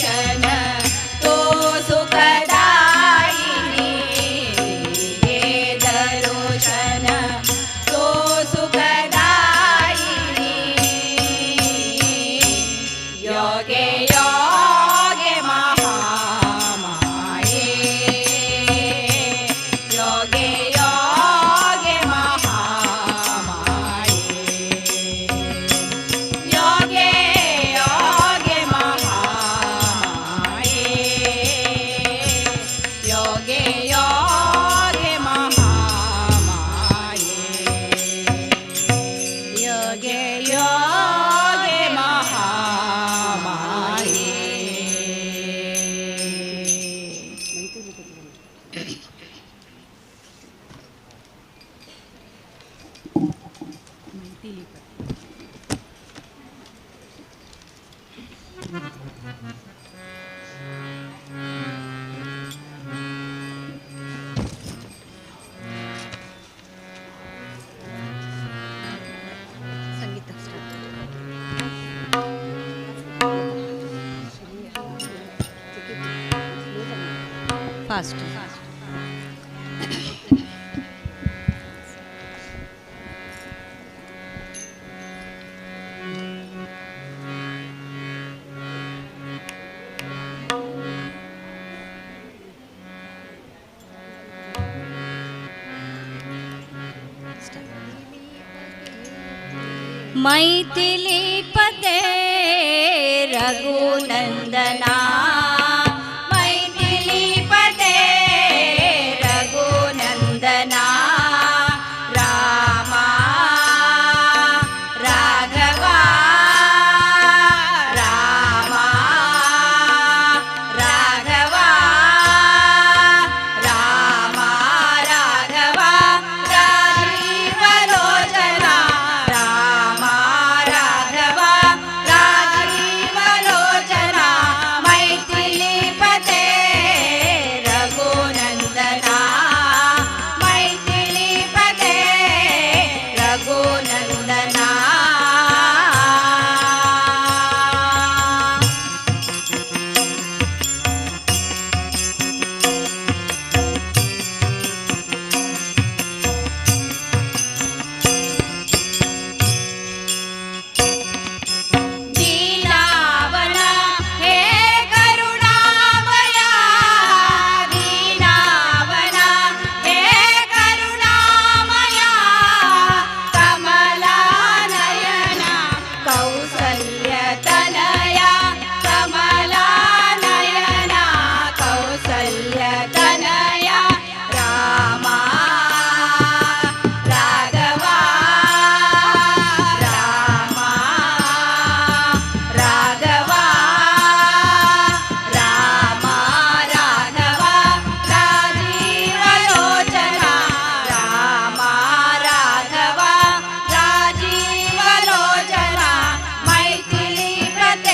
दर्शन तो सुखदायिनी दिले दर्शन तो सुखदायिनी योगे योगे महामाये योगे योगे महामाये योगे योगे महामाये योगे योगे महामाये योगे योगे महामाये. संगीता. फास्ट. मैथिली पते रघुनंदना मैथिली पते रघुनंदना रामा राघवा रामा राघवा रामा राघवा राजीवलोचना रामा राघवा राजीवलोचना मैथिली पते रघुनंदना मैथिली पते रघुनंदना. दीनावना हे करुणामया दीनावना हे करुणामया कमलानयना कौसल्यतनया कमलानयना कौसल्यतनया रामा राघवा रामा राघवा रामा राघवा राजीवलोचना रामा राघवा राजीवलोचना मैथिली प्रते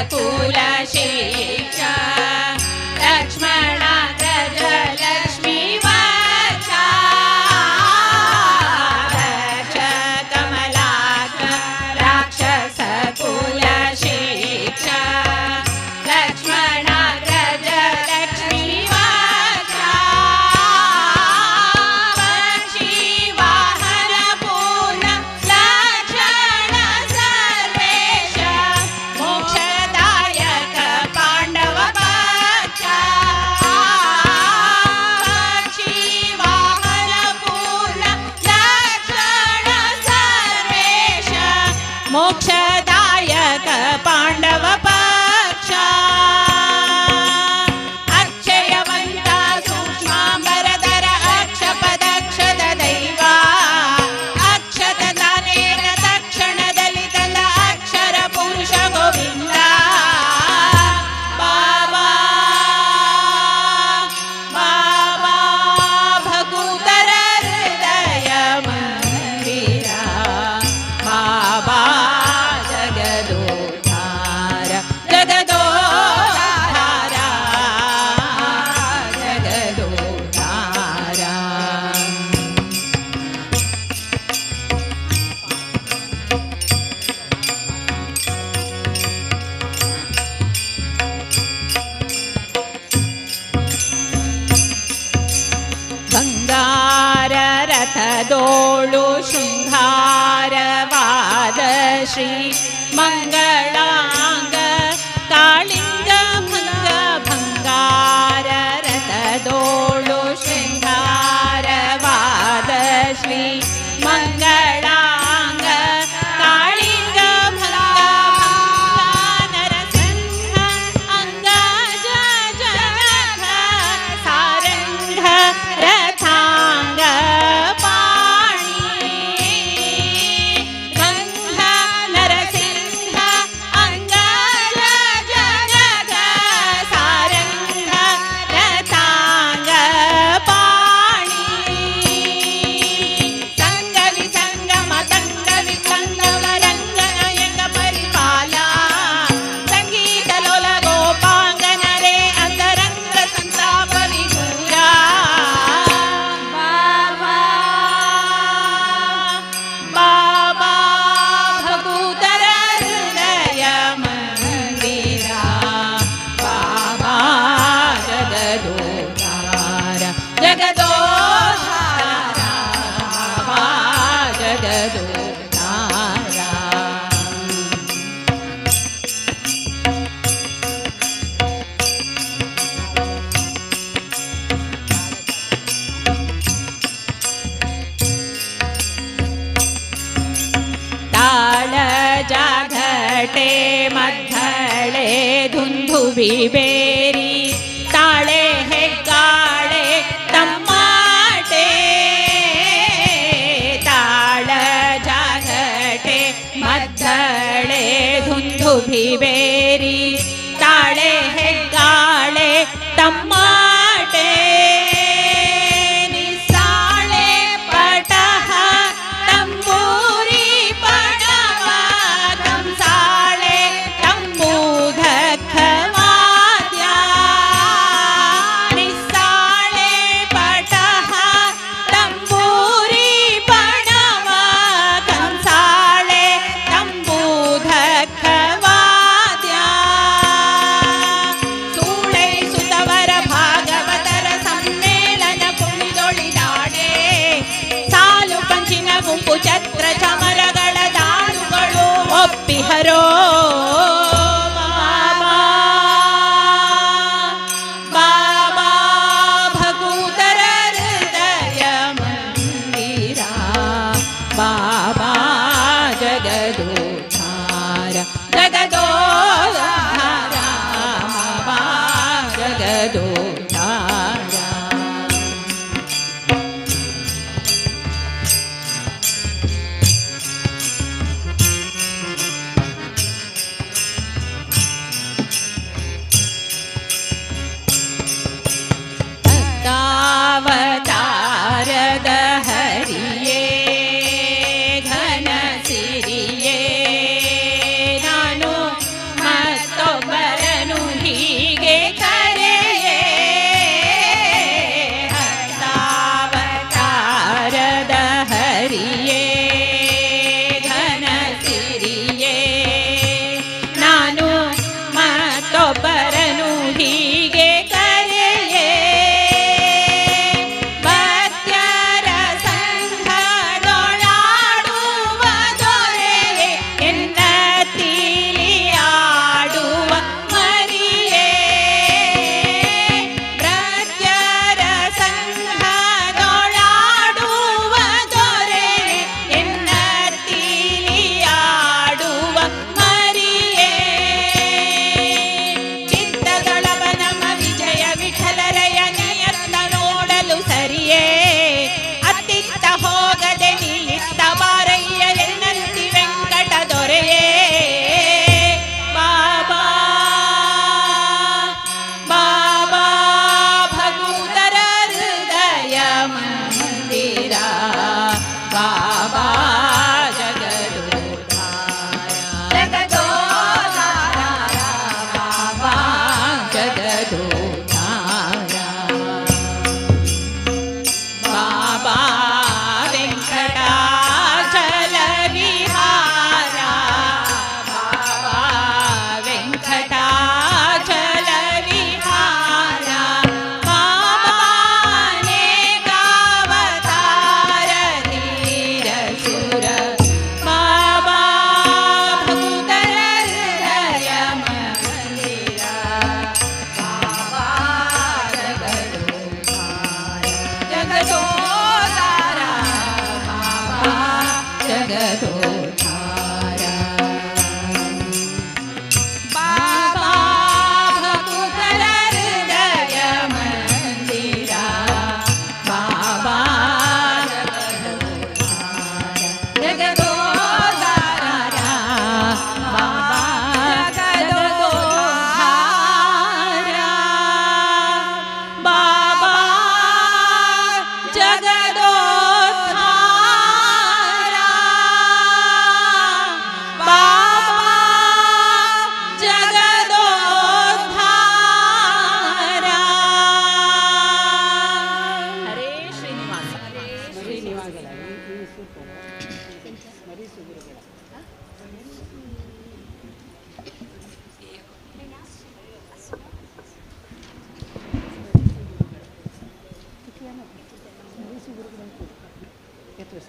ಕುಲ ಶಿಕ್ಷ ಲಕ್ಷ್ಮಣಾಗ್ರಜ ಲಕ್ಷ್ಮೀ ವಕ್ಷ ದಕ್ಷ ಕಮಲಾಕ ರಾಕ್ಷಸ ಕುಲ ಶಿಕ್ಷ ಲಕ್ಷ್ಮಣಾಗ್ರಜ ಲಕ್ಷ್ಮೀ ವಕ್ಷ ಪಕ್ಷಿ ವಾಹನ ಪೂರ್ಣ ಲಕ್ಷಣ ಸರ್ವೇಶ ಮೋಕ್ಷದಾಯಕ ಪಾಂಡವ ಪಕ್ಷ ಪಕ್ಷಿ ವಾಹನ ಪೂರ್ಣ ಲಕ್ಷಣ ಸರ್ವೇಶ ಮೋಕ್ಷದಾಯಕ ಪಾಂಡವ ಪಕ್ಷ ಅಕ್ಷಯವಂತ ಸೂಕ್ಷ್ಮಾಂಬರಧರ ಅಕ್ಷಪದಕ್ಷದ ದೈವ ಅಕ್ಷತ ದಾನೇನ ತಕ್ಷಣದಲ್ಲಿ ತಂದ ಅಕ್ಷರ ಪುರುಷ ಗೋವಿಂದ ಬಾಬಾ ಬಾಬಾ ಭಕುತರ ಹೃದಯ ಮಂದಿರ ಬಾಬಾ ಜಗದೋದ್ಧಾರ ಜಗದೋದ್ಧಾರ ಜಗದೋದ್ಧಾರ. ಬಂಗಾರ ರಥದೋಳು ಶೃಂಗಾರವಾದ ಶ್ರೀ ಮಂಗಳಾಂಗ ಕಾಳಿಂಗ ಭಂಗ ಬಂಗಾರ ರಥದೋಳು ಶೃಂಗಾರವಾದ ಶ್ರೀ ಮಂಗಳಾಂಗ ಕಾಳಿಂಗ ಭಂಗ ನರಸಿಂಹ ಅಂಗ ಜಗ ಸಾರಂಗ ರಥಾಂಗ ಪಾಣಿ ಗಂಧ ನರಸಿಂಹ ಅಂಗ ಜಗ ಸಾರಂಗ ರಥಾಂಗ ಪಾಣಿ ಸಂಗವಿ ಸಂಗಮ ತಂಗವಿ ಕಂಗವ ರಂಗನಯಂಗ ಪರಿಪಾಲ ಸಂಗೀತ ಲೋಲ ಗೋಪಾಂಗನರೇ ಅಂತರಂಗ ಸಂತಾಪ ವಿದೂರ ಬಾಬಾ ಬಾಬಾ ಭಕುತರ ಹೃದಯ ಮಂದಿರ ಬಾಬಾ ಜಗದೋದ್ಧಾರ ಜಗದೋದ್ಧಾರ ಬಾಬಾ ಜಗದೋದ್ಧಾರ. ತಾಳ ಜಾಘಟೆ ಮದ್ದಳೆ ಧುಂಧುಬಿ ಬೇರಿ ತಾಳೆ ಹೆಗ್ಗಾಳೆ ತಮ್ಮಾಟೆ ತಾಳ ಜಾಘಟೆ ಮದ್ದಳೆ ಧುಂಧುಬಿ ಬೇರಿ ತಾಳೆ ಹೆಗ್ಗಾಳೆ ತಮ್ಮಾಟೆ ನಿಸಾಳೆ ಪಟಹ ತಂಬೂರಿ ಪಡವ ಕಂಸಾಳೆ ತಂಬೂಧಕ ವಾದ್ಯ ನಿಸಾಳೆ ಪಟಹ ತಂಬೂರಿ ಪಡವ ಕಂಸಾಳೆ ತಂಬೂಧಕ ವಾದ್ಯ ಸೂಳೈ ಸುತವರ ಭಾಗ್ಯ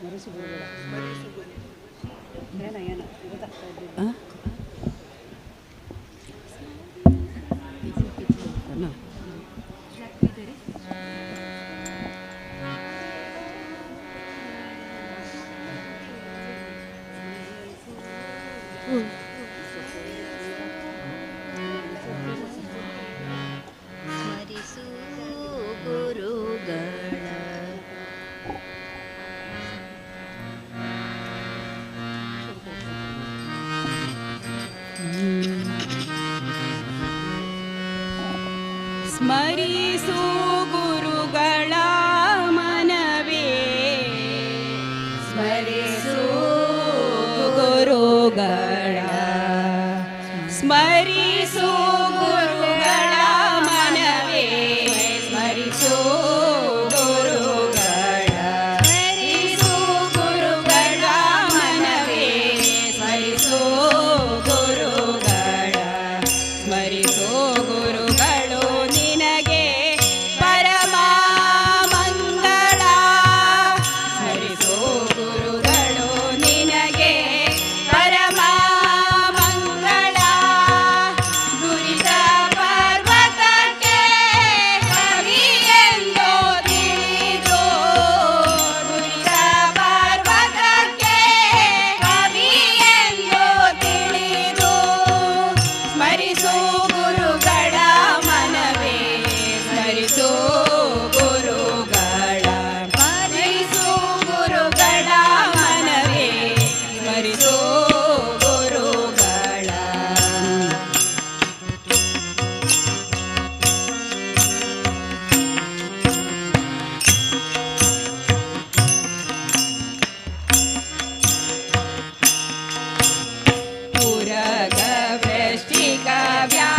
ಸ್ಮರಿಸು ಗುರುಗಳ ಏನ ಏನ ಗೊತ್ತಾಗ್ತಾ ಇದೆ. ಸ್ಮರಿಸು ಗುರುಗಳ ಸ್ಮರಿಸು ಗುರುಗಳ ಮನವೇ, ಸ್ಮರಿಸು ಗುರುಗಳ, ಸ್ಮರಿಸು ಗುರುಗಳ ಮನವೇ, ಸ್ಮರಿಸು ಗುರುಗಳ, ಸ್ಮರಿಸು ಗುರುಗಳ ಮನವೇ, ಸ್ಮರಿಸು ಗುರುಗಳ, ಸ್ಮರಿಸು ಗುರುಗಳು ನಿನಗೆ ಪರಮ ಮಂಗಳ, ಸ್ಮರಿಸು ಗುರುಗಳು ನಿನಗೆ ಪರಮ ಮಂಗಳ, ದುರಿತ ಪರ್ವತಕ್ಕೆ ಕವಿಯೆಂದು ತಿಳಿದು, ದುರಿತ ಪರ್ವತಕ್ಕೆ ಕವಿಯೆಂದು ತಿಳಿದು, ಸ್ಮರಿಸು ಗುರುಗಳ ಮನವೇ, ಸ್ಮರಿಸು ಗುರುಗಳ, ಸ್ಮರಿಸು ಗುರುಗಳ ಮನವೇ, ಸ್ಮರಿಸು ಗುರುಗಳ. ಪುರಗ ವೃಷ್ಟಿಕ ವ್ಯಾ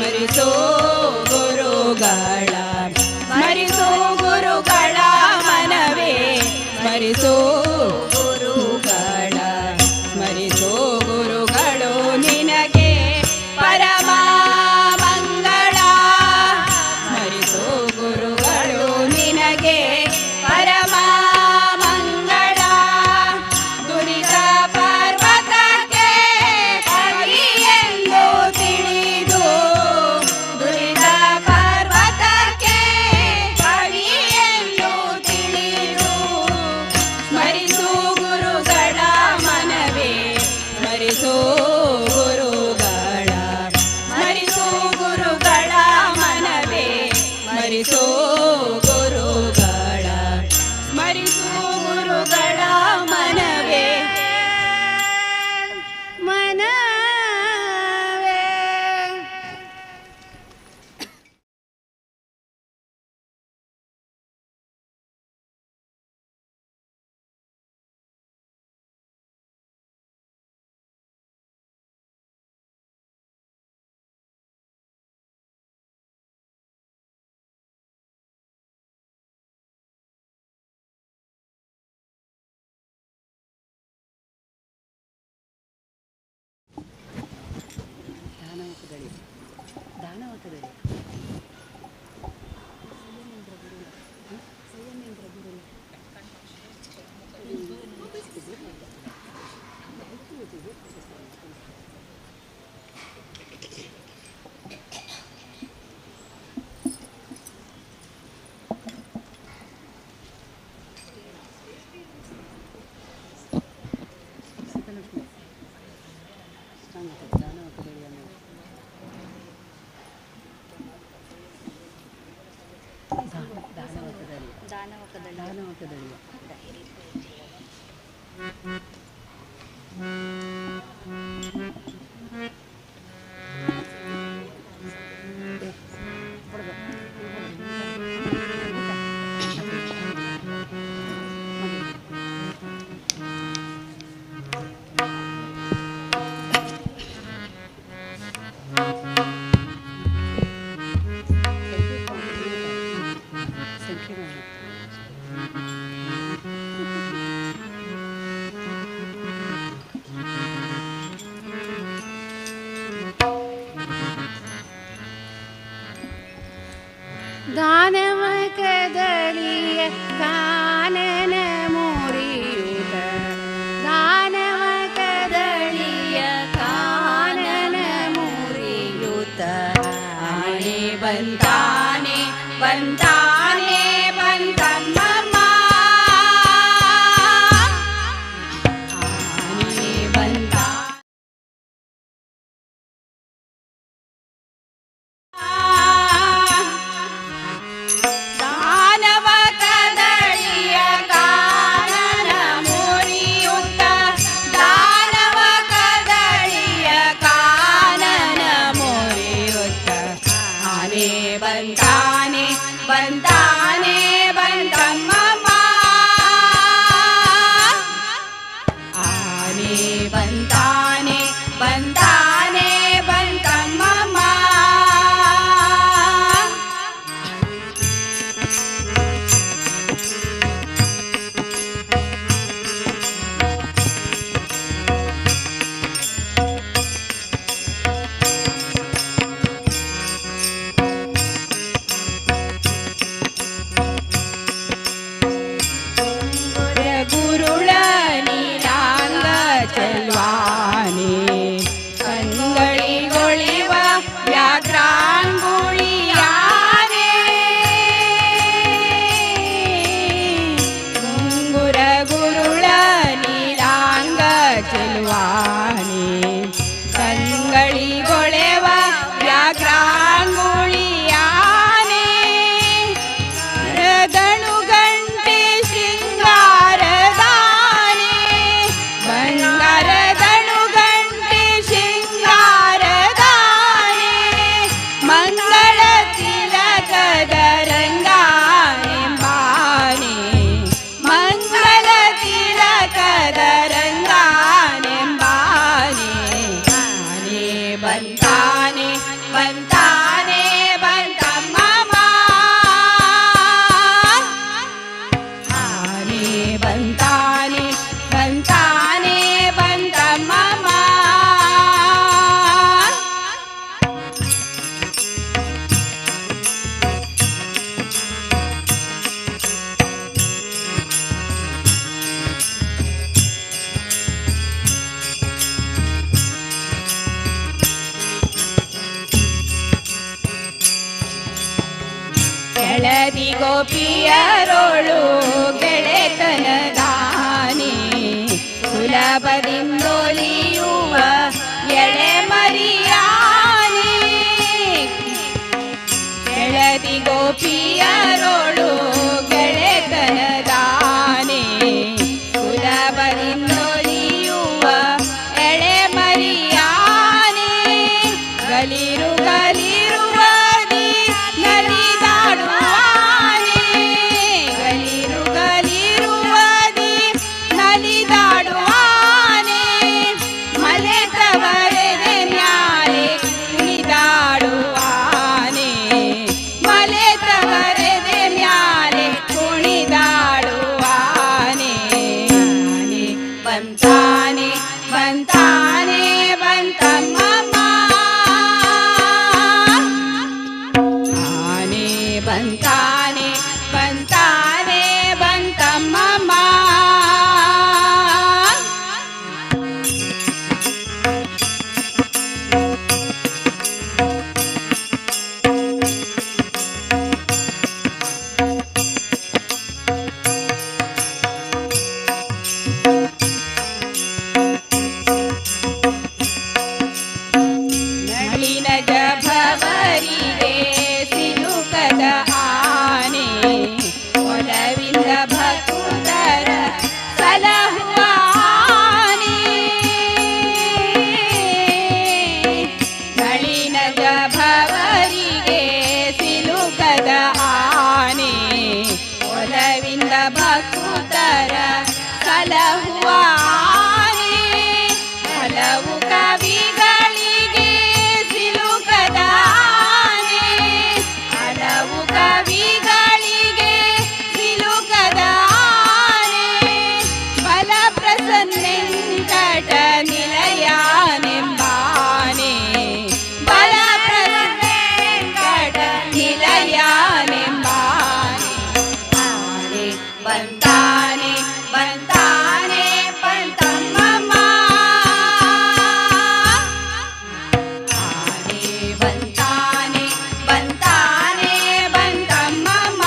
ಸ್ಮರಿಸೋ ಗುರುಗಳ, ಸ್ಮರಿಸೋ ಗುರುಗಳ ಮನವೇ, ಸ್ಮರಿಸೋ ಗುರುಗಳ, ಸ್ಮರಿಸೋ ಗುರುಗಳು ನಿನಗೆ ಪರಮ ಮಂಗಳ, ಸ್ಮರಿಸೋ ಗುರುಗಳು ನಿನಗೆ ಪರಮ ಮಂಗಳ. ದುರಿತ ಪರ್ವತಕ್ಕೆ ಕವಿಯೆಂದು ತಿಳಿದು, ದುರಿತ ಪರ್ವತಕ್ಕೆ ಕವಿಯೆಂದು ತಿಳಿದು, ಸ್ಮರಿಸು ಗುರುಗಳ ಮನವೇ, ಸ್ಮರಿಸೋ ಗುರುಗಳ, ಸ್ಮರಿಸು ಗುರುಗಳ ಮನವೇ, ಸ್ಮರಿಸೋ ಗುರುಗಳ, ಸ್ಮರಿಸು ಗುರುಗಳ ಮನವೇ, ಮನವೇ. ದಾನವ ಕದಳಿ, ದಾನವ ಕದಳಿಯನ್ನು. ದಾನವ ಕದಳಿ, ದಾನವ ಕದಳಿ, ದಾನವ ಕದಳಿಯ. ದಾನವ ಕದಳಿಯ ಕಾನನ ಮುರಿಯುತ, ದಾನವ ಕದಳಿಯ ಕಾನನ ಮುರಿಯುತ, ಆನೆ ಬಂತಾನೆ ಬಂತಾನೆ ಬಂತಮ್ಮ, ಆನೆ ಬಂತ. ದಾನವ ಕದಳಿಯ ಕಾನನ ಮುರಿಯುತ್ತ, ದಾನವ ಕದಳಿಯ ಕಾನನ ಮುರಿಯುತ್ತ, ಆನೆ ಬಂತಾನೆ ಬಂತಾನೆ ಬಂತಮ್ಮ, ಆನೆ ಬಂತಾನೆ ಬಂತಾನೆ ಬಂತಮ್ಮ. ಕೆಳದಿ ಗೋಪಿಯರೋಳು ಗೆಳೆತನದಾನೆ ಸುಲಭದಿಂದೊಲಿಯುವ ಎಳೆ ಮರಿಯಾನೆ. ಕೆಳದಿ ಗೋಪಿಯರೋಳು ಗೆಳೆತನದಾನೆ ಸುಲಭದಿಂದೊಲಿಯುವ ಎಳೆ ಮರಿಯಾನೆ. ಗಲಿರು ಗಲಿರುವದಿ ನಲಿದಾಡುವಾನೆ, ಗಲಿರು ಗಲಿರುವದಿ ನಲಿದಾಡುವಾನೆ. ಮಲೆತವರೆದೆ ಮ್ಯಾಲೆ ಕುಣಿದಾಡುವಾನೆ, ಮಲೆತವರೆದೆ ಮ್ಯಾಲೆ ಕುಣಿದಾಡುವಾನೆ. ಬಂತಾನೆ ಬಂತಾನೆ ಬಂತಮ್ಮ, ಆನೆ ಬಂತಾನೆ ಬಂತಾನೆ ಬಂತಮ್ಮ. ನಳಿನ ಜಭವರಿಗೆ ಸಿಲುಕದ ಆನೆ, ಒಲವಿಂದ ಭಕುತರ ಸಲಹುವ ಆನೆ. ನಳಿನ ಜಭವರಿಗೆ ಸಿಲುಕದ ಆನೆ, ಒಲವಿಂದ ಭಕುತರ ಸಲಹುವ ಆನೆ. ಹಲವು ಕವಿಗಳಿಗೆ ಸಿಲುಕದ ಆನೆ, ಹಲವು ಕವಿಗಳಿಗೆ ಸಿಲುಕದ ಆನೆ. ಬಲ ಪ್ರಸನ್ನೆಂಕಟ ನಿಲಯಾನೆಂಬಾನೆ, ಬಲ ಪ್ರಸನ್ನೆಂಕಟ ನಿಲಯಾನೆಂಬಾನೆ. ಆನೆ ಬಂತಾನೆ ಬಂತಾನೆ ಬಂತಮ್ಮ, ಆನೆ ಬಂತಾನೆ ಬಂತಾನೆ ಬಂತಮ್ಮ.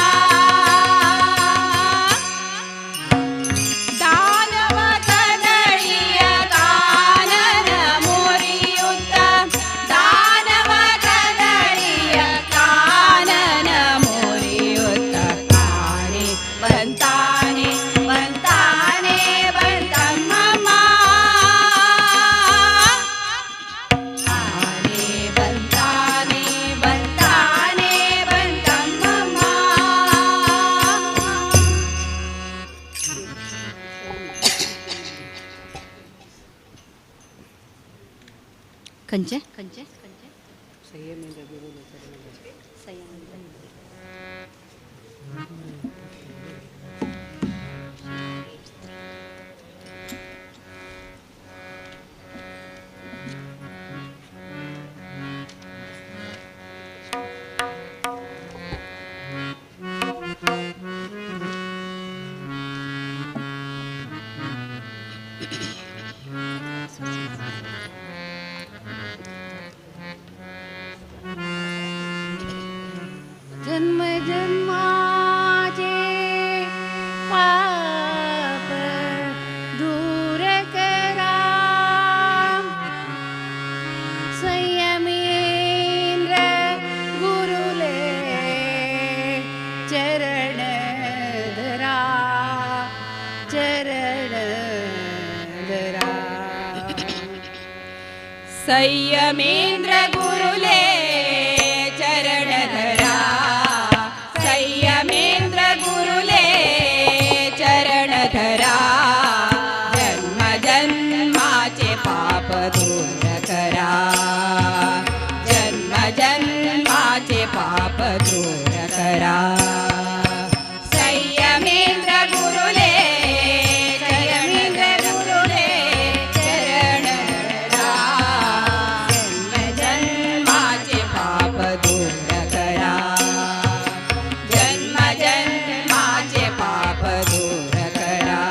ದಾನವ ಕದಳಿಯ ಕಾನನ ಮುರಿಯುತ್ತ, ದಾನವ ಕದಳಿಯ ಕಾನನ ಮುರಿಯುತ್ತ. ಆನೆ ಬಂತಾನೆ ಬಂತಾನೆ ಬಂತಮ್ಮ, ಆನೆ ಬಂತಾನೆ ಬಂತಾನೆ ಬಂತಮ್ಮ. ಕಂಚೆ ಕಂಚೆ ಸಂಯಮೇಂದ್ರ ಗುರುಲೆ ಚರಣ. जन्म जन्माचे पाप दूर करा, संयमेंद्र गुरुले चरण धरा, चरण धरा. संयमेंद्र गुरुले चरण धरा, संयमेंद्र गुरुले चरण धरा. जन्म जन्माचे पाप दूर करा, जन्म जन्माचे पाप दूर करा. संयमेंद्र गुरुले, संयमेंद्र गुरुले चरण धरा. जन्म जन्माचे पाप दूर करा, जन्म जन्माचे पाप दूर करा.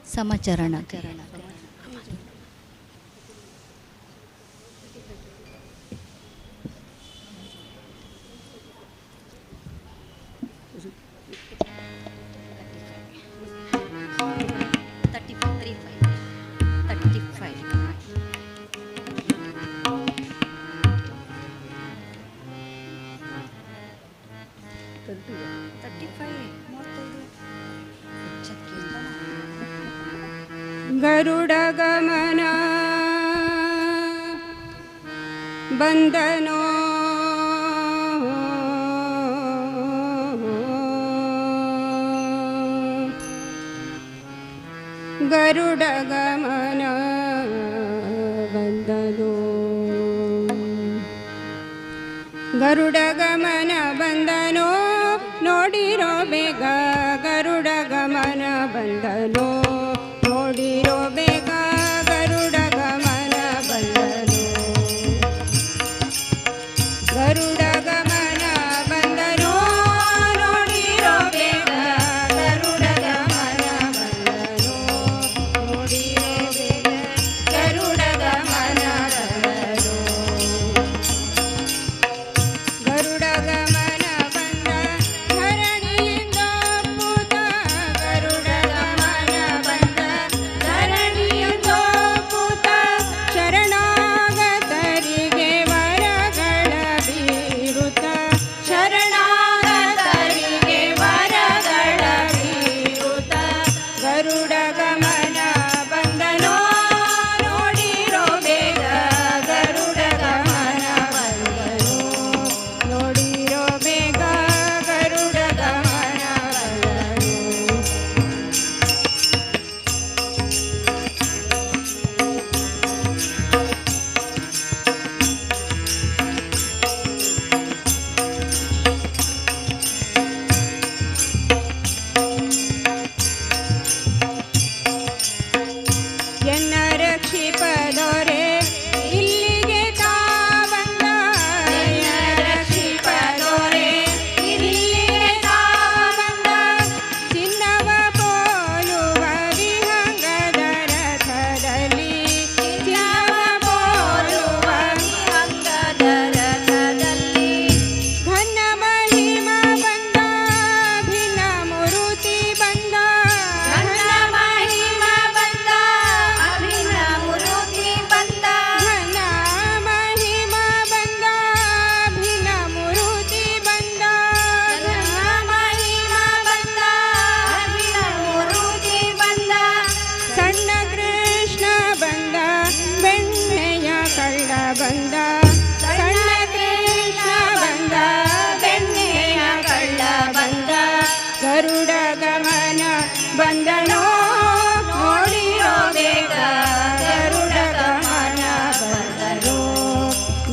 समाचरण. गरुड गमन बंदनो गरुड गमन बंदनो गरुड गमन बंदनो ನೋಡಿರೋ ಬೇಗ ಗರುಡ ಗಮನ ಬಂದನೋ ನೋಡಿರೋ ಬೇಗ ಗರುಡ ಗಮನ ಬಂದನೋ ಗರುಡ ಗಮನ ಬಂದನೋ ನೋಡಿರೋ ಬೇಗ ಗರುಡ ಗಮನ ಬಂದನೋ ನೋಡಿರೋ ಬೇಗ ಗರುಡ ಗಮನ ಬಂದನೋ ಗರುಡ ಗಮನ ಬಂದ ಧರಣಿಯಿಂದ ಪೂತ ಗರುಡ ಗಮನ ಬಂದ ಧರಣಿಯಿಂದ ಪೂತ ಶರಣಾಗತರಿಗೆ ವರಗಳ ಬೀರುತ ಶರಣಾಗತರಿಗೆ ವರಗಳ ಬೀರುತ ಗರುಡ ಗಮನ ಬಂದನೋ ನೋಡಿರೋ ಬೇಗ ಗರುಡ ಗಮನ ಬಂದನೋ ನೋಡಿರೋ ಬೇಗ ಗರುಡ ಗಮನ ಬಂದನು. ಎನ್ನ ರಕ್ಷಿಪದೊರೆ ಇಲ್ಲಿಗೆ ತಾ ಬಂದ ಎನ್ನ ರಕ್ಷಿಪದೊರೆ ಇಲ್ಲಿಗೆ ತಾ ಬಂದ ಚಿನ್ನವ ಪೋಲುವ ವಿಹಂಗದ ರಥದಲ್ಲಿ ಚಿನ್ನವ ಪೋಲುವ ವಿಹಂಗದ ರಥದಲ್ಲಿ ಘನ ಮಹಿಮ ಬಂದ ಭಿನ್ನ ಮುರುತಿ ಬಂದ ಘನ ಮಹಿಮ ಬಂದ ಅಭಿನ ಮುರುತಿ ಬಂದ ಘನ ಮಹಿಮ ಬಂದ ಭಿನ್ನ ಮುರುತಿ ಬಂದ ಘನ ಮಹಿಮ ಬಂದ ಅಭಿನ ಮುರುತಿ ಬಂದ ಸಣ್ಣ ಕೃಷ್ಣ ಬಂದ ಬೆಣ್ಣೆಯ ಕಳ್ಳ ಬಂದ ಸಣ್ಣ ಕೃಷ್ಣ ಬಂದ ಬೆಣ್ಣೆಯ ಕಳ್ಳ ಬಂದ ಗರುಡ ಗಮನ ಬಂದನೋ ನೋಡಿರೋ ಬೇಗ ಗರುಡ ಗಮನ ಬಂದನೋ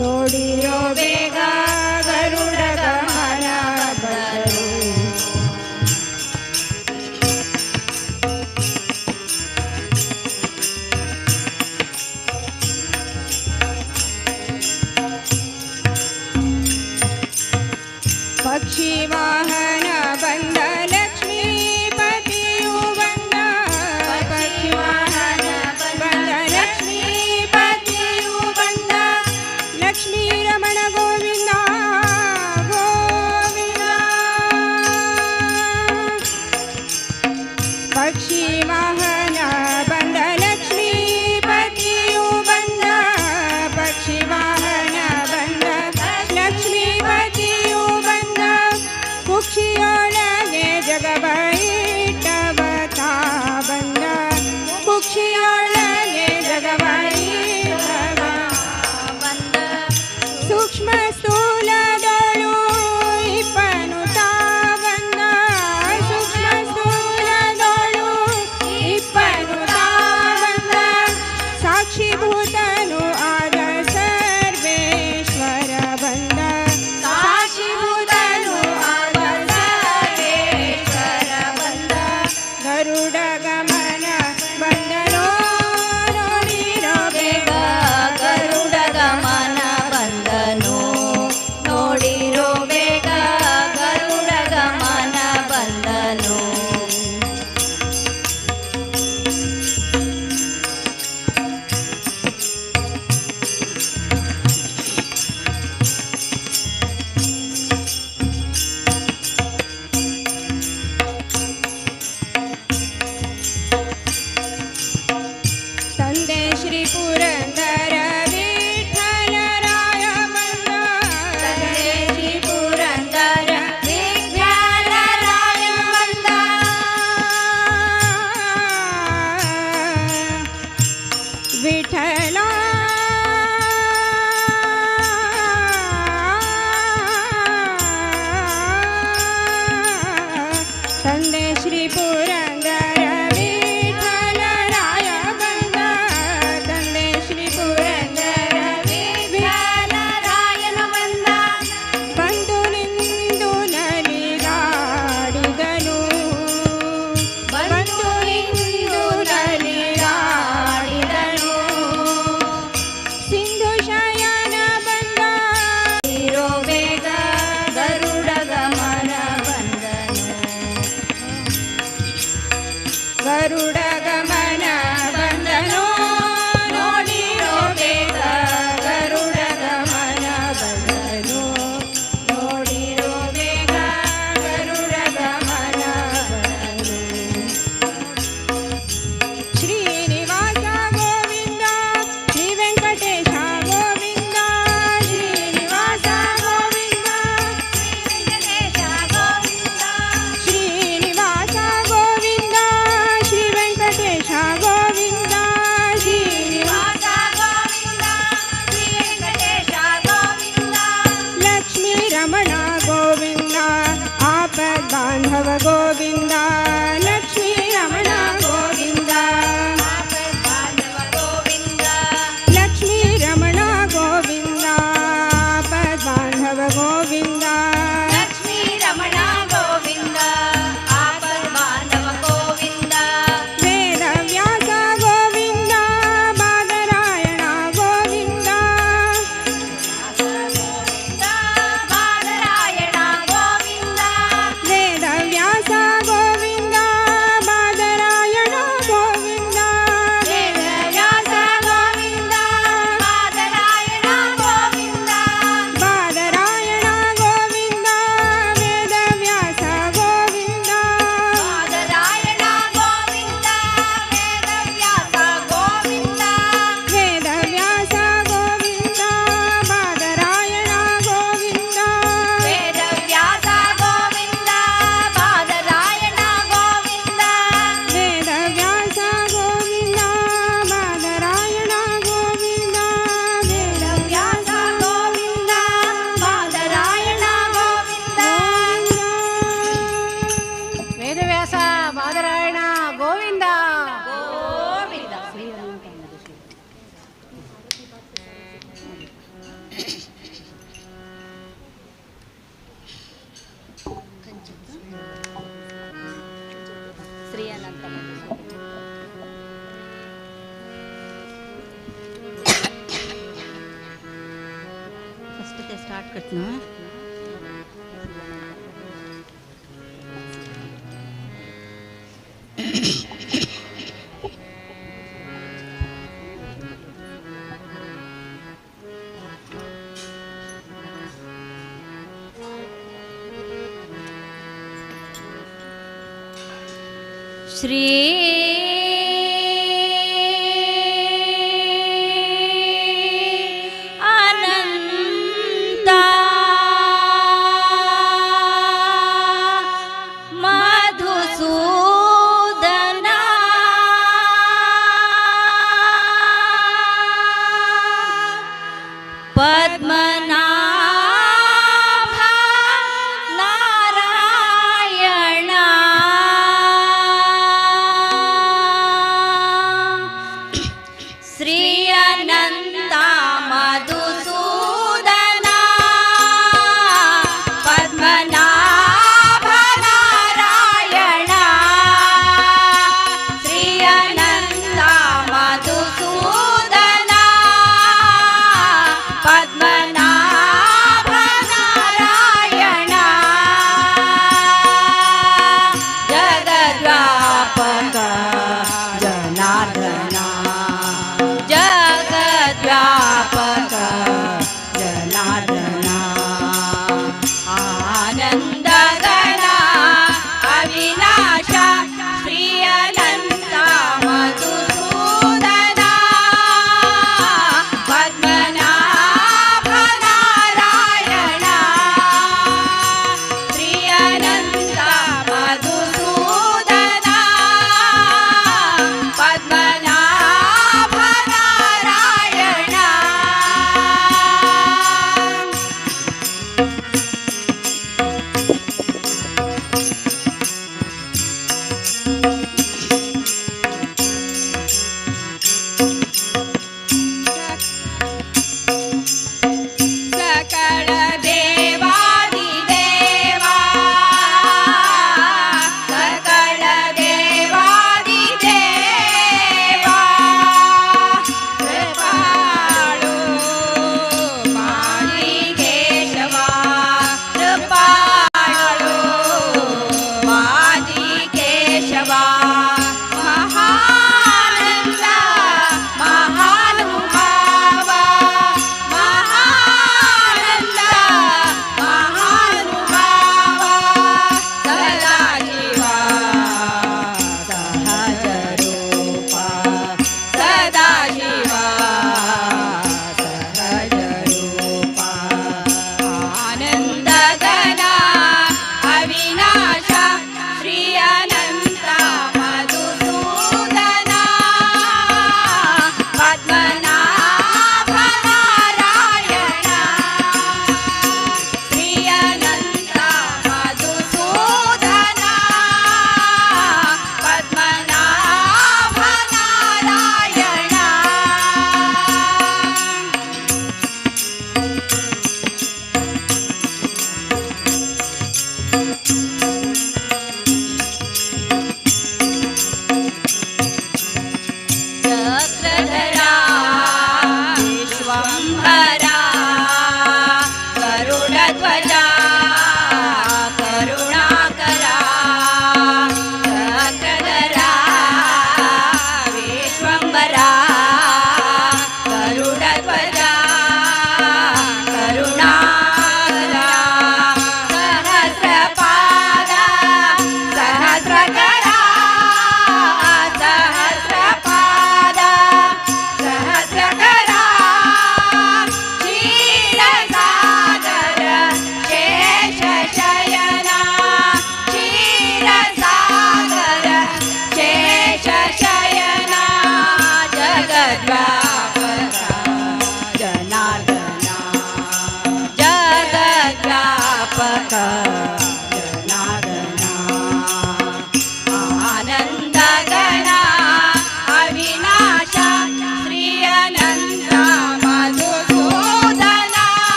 ನೋಡಿರೋ ಬೇಗ ಗರುಡ ಗಮನ ಬಂದನು. ಪಕ್ಷಿ ವಾಹನ ಬಂದ ಲಕ್ಷ್ಮೀಪತಿಯು ಬಂದ ಪಕ್ಷಿ ವಾಹನ ಬಂದ ಲಕ್ಷ್ಮೀಪತಿಯು ಬಂದ ಲಕ್ಷ್ಮೀ ರಮಣ ಗೋವಿಂದ ಗೋವಿಂದ ಪಕ್ಷಿ ವಾಹನ ಬಂದ ಲಕ್ಷ್ಮೀಪತಿಯು ಬಂದ ಪಕ್ಷಿ ವಾಹನ ಬಂದ ಲಕ್ಷ್ಮೀಪತಿಯು ಬಂದ ಕುಕ್ಷಿಯೊಳಗೆ ಜಗವೈಟವ ತಾ ಬಂದ ಕುಕ್ಷಿಯೊಳಗೆ ಜಗವೈಟವ ಬಂದ ಸೂಕ್ಷ್ಮ ಸ್ಥೂಲದೊಳು ಇಪ್ಪನು ತಾ ಬಂದ ಸೂಕ್ಷ್ಮ ಸ್ಥೂಲದೊಳು ಇಪ್ಪನು ತಾ ಬಂದ ಸಾಕ್ಷಿಭೂತನು ಆದ ಸರ್ವೇಶ್ವರ ಬಂದ ಸಾಕ್ಷಿಭೂತನು ಆದ ಸರ್ವೇಶ್ವರ ಬಂದ ಗರುಡ ಗಮನ ಬಂದನೋ ಗರುಡ ಗಮನ ಬಂದನು ನೋಡಿರೋ ಬೇಗ ಗರುಡ ಗಮನ ಬಂದನು ನೋಡಿರೋ ಬೇಗ ಗರುಡ ಗಮನ ಬಂದನು. ಶ್ರೀನಿವಾಸ ಗೋವಿಂದ ಶ್ರೀ ವೆಂಕಟೇಶ ಗೋವಿಂದ ಶ್ರೀನಿವಾಸ ಗೋವಿಂದ ಶ್ರೀನಿವಾಸ ಗೋವಿಂದ ಶ್ರೀ ವೆಂಕಟೇಶ ಗೋವಿಂದ ಶ್ರೀನಿವಾಸ ಲಕ್ಷ್ಮೀ ರಮಣ ಗೋವಿಂದ ಆಪದ್ ಬಾಂಧವ ಗೋವಿಂದ ಲಕ್ಷ್ಮೀ ರಮಣ ಗೋವಿಂದ ಲಕ್ಷ್ಮೀ ರಮಣ ಗೋವಿಂದ ಆಪದ್ ಬಾಂಧವ ಗೋವಿಂದ ಲಕ್ಷ್ಮೀ ರಮಣ ಗೋವಿಂದ ಆಪದ್ ಬಾಂಧವ ಗೋವಿಂದ ವೇದ ವ್ಯಾಸ ಗೋವಿಂದ ಬಾದರಾಯಣ ಗೋವಿಂದ ಬಾದರಾಯಣ ಗೋವಿಂದ ವೇದ ವ್ಯಾಸ ಗೋವಿಂದ ಬಾದರಾಯಣ ಗೋವಿಂದ ವೇದ ವ್ಯಾಸ ಗೋವಿಂದ ಬಾದರಾಯಣ ಗೋವಿಂದ ಬಾದರಾಯಣ ಗೋವಿಂದ ವೇದ ವ್ಯಾಸ ಗೋವಿಂದ ಬಾದರಾಯಣ ಗೋವಿಂದ ವೇದವ್ಯಾಸ ಗೋವಿಂದ ವೇದ ವ್ಯಾಸ ಗೋವಿಂದ ಬಾದರಾಯಣ ಗೋವಿಂದ ವೇದವ್ಯಾಸ ಗೋವಿಂದ ಬಾದರಾಯಣ ಗೋವಿಂದ ವೇದ ವ್ಯಾಸ ಗೋವಿಂದ ಬಾದರಾಯಣ ಗೋವಿಂದ ವೇದ ವ್ಯಾಸ ಗೋವಿಂದ ಬಾದರಾಯಣ ಗೋವಿಂದ ವೇದವ್ಯಾಸ ಬಾದರಾಯಣ ಗೋವಿಂದ ಗೋವಿಂದ. ಶ್ರೀ ಅನಂತ ಫಸ್ಟ್ ಸ್ಟಾರ್ಟ್ ಕಟ್ನ. ಶ್ರೀ ಅನಂತ ಮಧುಸೂದನ ಪದ್ಮನಾಭ ನಾರಾಯಣ.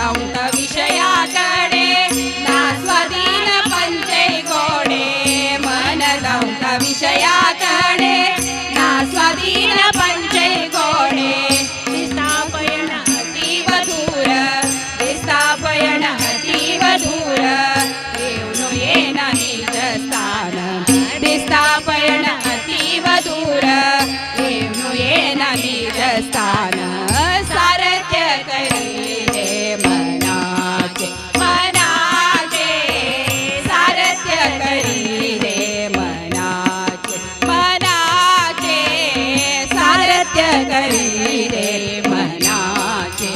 धांवता विषयाकडे ना स्वाधीन पंचै गोडे मन धांवता विषयाकडे ना स्वाधीन पंचै गोडे विस्थापयण अतीव दूर विस्थापयण अतीव दूर येऊन येना निज स्थान विस्थापयण अतीव दूर येऊन येना निज स्थान सारथ्य करी हे मनाचे मनाचे सारथ्य करी हे मनाचे मनाचे सारथ्य करी हे मनाचे.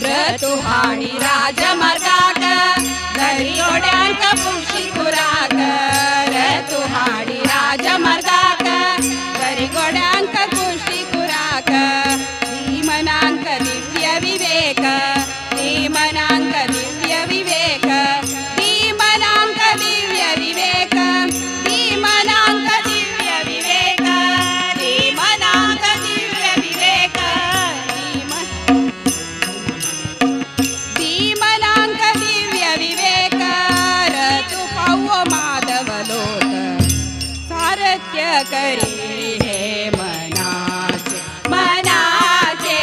ऋतुहाणी राजमार्गाक दरियोड्यांक पुशी खुराक ऋतुहाणी राजमार्गाक दरिगोड्यांक कुशी खुराक भीमनांक दिव्य विवेक भीमनांक दिव्य विवेक भीमनांक दिव्य विवेक भीमनांक दिव्य विवेक भीमनांक दिव्य विवेक भीम भीमनांक दिव्य विवेक रतु पावो माधव लोक सारथ्य करी हे मनाचे मनाचे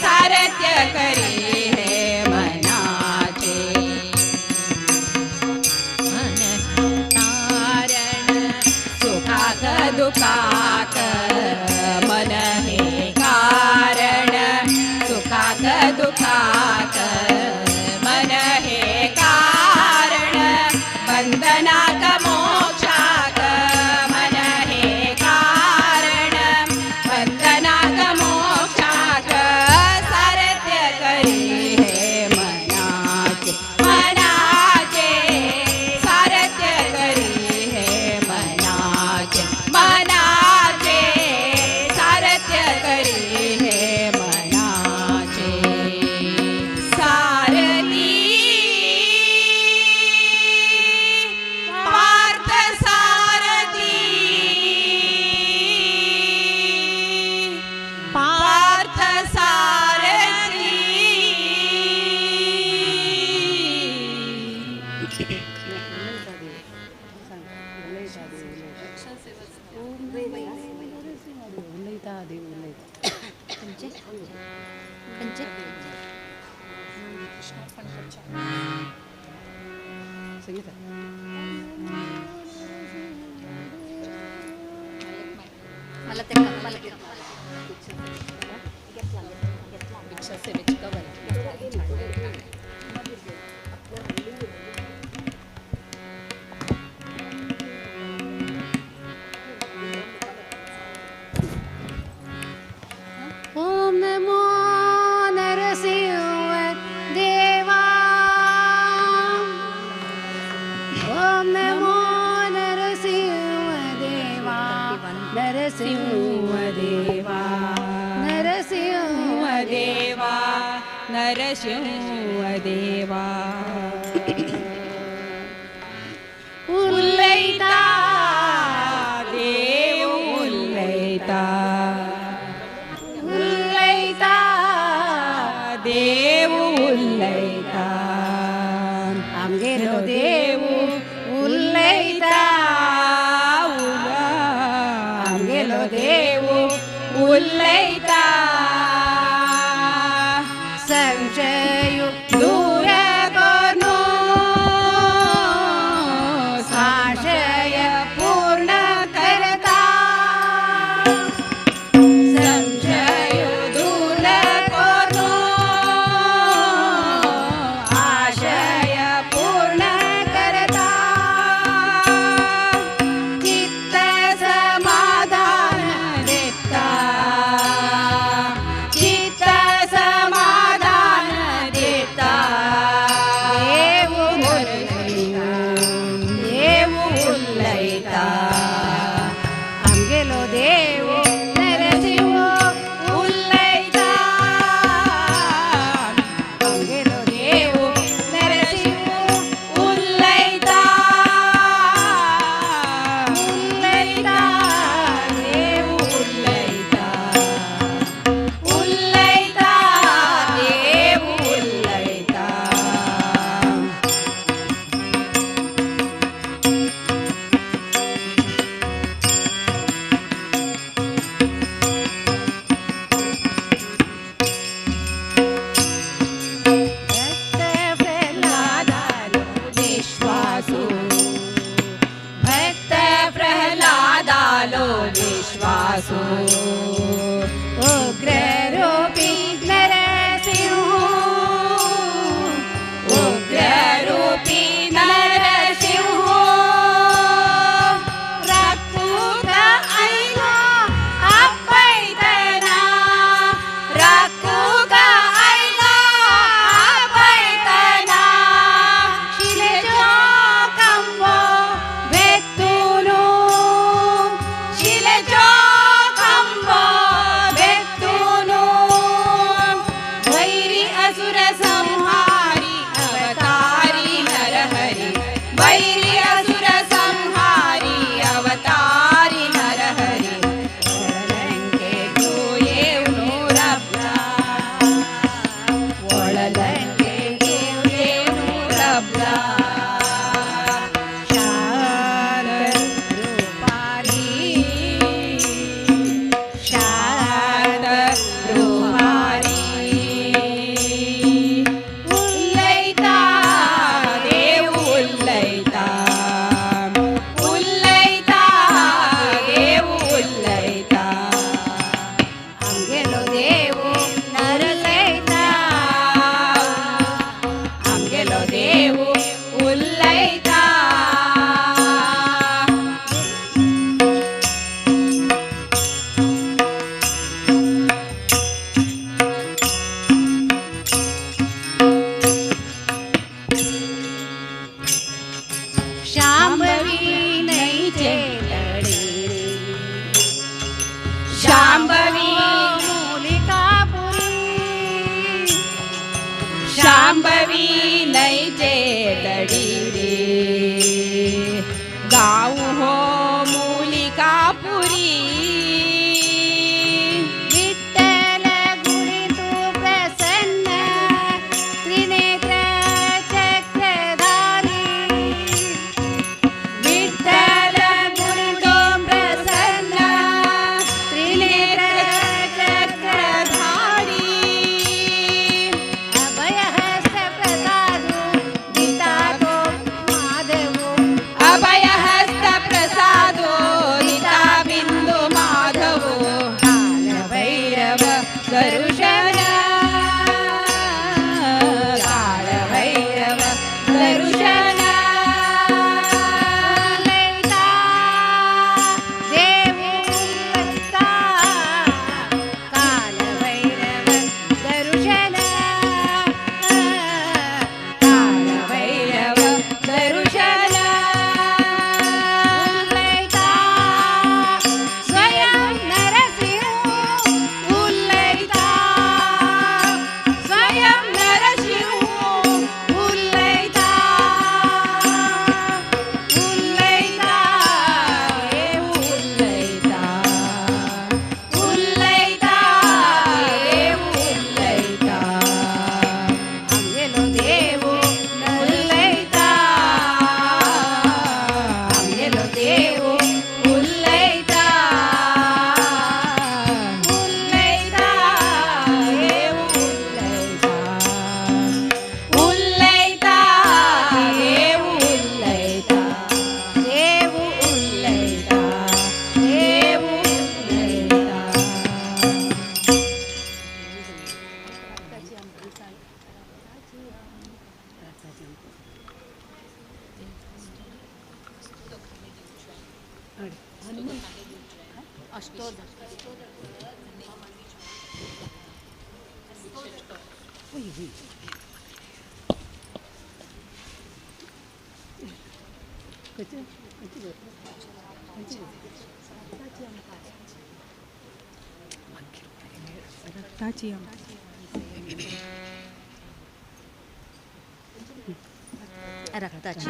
सारथ्य करी हे मनाचे. मन कारण सुखाक दुखाक मन हे कारण सुखाक दुखाक मन हे कारण बंधनाक मोक्षाक मन हे कारण बंधनाक मोक्षाक सारथ्य करी हे मनाचे मनाचे सारथ्य करी हे मनाचे मनाचे सारथ्य करी हे मनाचे. सारथी पार्थ सारथी पार्थ सारथी. खंयचे खंयचे संगीता मला ते मला ओम नमो नरसिंह देवा ओम नमो नरसिंह देवा नरसिंह देवा नरसिंह देवा नरसिंह देवा उल्लैता देव उल्लैता उल्लैता देव उल्लैता आमगेलो देव उल्लैता आमगेलो देव उल्लैता संशय दूर करून आशय पूर्ण करता संशय दूर करून आशय पूर्ण करता चित्त समाधान देता. असुर संहारी अवतारी नरहरि। वैरी असुर संहारी अवतारी नरहरि। ಒಳಲಂಕೆ ತೂಯೇವ್ನು ರಬ್ಲ, ಒಳಲಂಕೆ ತೂಯೇವ್ನು ರಬ್ಲ. ಶಾಂತ ರೂಪಾರಿ, ಶಾಂತ ರೂಪಾರಿ. ಉಲ್ಲೈತಾ ದೇವು ಉಲ್ಲೈತಾ, ಉಲ್ಲೈತಾ ದೇವು ಉಲ್ಲೈತಾ. ಅಂಗೆಲೋ ದೇವು ನರಲೈತಾ, ಅಂಗೆಲೋ ದೇವು ಉಲ್ಲೈತಾ. ಶಾಂಭವಿ ನೈಚೆ ತಡಿ, ಶಾಂಭವಿ ಮೂಲಿಕಾಪುರಿ, ಶಾಂಭವಿ ನೈಜೆ ತಡಿರೆ. ಗಾವು ಹೋ ಮೂಲಿಕಾಪುರಿ. ವಿಠ್ಠಲ ಗುಣಿತು ಪ್ರಸನ್ನ ತ್ರಿನೇತ್ರ ಚಕ್ರಧಾರಿ, ವಿಠ್ಠಲ ಗುಣಿತು ಪ್ರಸನ್ನ ತ್ರಿನೇತ್ರ ಚಕ್ರಧಾರಿ. ಅಭಯಹಸ್ತ ಪ್ರಸಾದು ಗೀತಾತೋ ಮಾಧವೋ, ಅಭಯಹಸ್ತ ಪ್ರಸಾದೋ ನಿತಾ ಬಿಂದು ಮಾಧವೋ. ಕಾಲಭೈರವ ದರುಶನ, ಕಾಲಭೈರವ ದರುಶನ. ಉಲ್ಲೈತಾ ದೇವು ಉಲ್ಲೈತಾ, ಕಾಲಭೈರವ ದರುಶನ, ಕಾಲಭೈರವ ದರುಶನ. ಉಲ್ಲೈತಾ ಸ್ವಯಂ ನರಸಿಂಹ, ಉಲ್ಲೈತಾ ಸ್ವಯಂ ನರಸಿಂಹ. ಉಲ್ಲೈತಾ ಉಲ್ಲೈತಾ ದೇವು ಉಲ್ಲೈತಾ, ಉಲ್ಲೈತಾ ದೇವು ಉಲ್ಲೈತಾ. ಅಂಗೆಲೋ ದೇವು ಉಲ್ಲೈತಾ ಅಂಗೆಲೋ ದೇವು ಉಲ್ಲೈತಾ. ಉಲ್ಲೈತಾ ದೇವು ಉಲ್ಲೈತಾ, ಉಲ್ಲೈತಾ ದೇವು ಉಲ್ಲೈತಾ. ದೇವು ಉಲ್ಲೈತಾ ದೇವು ಉಲ್ಲೈತಾ. रक्ताची.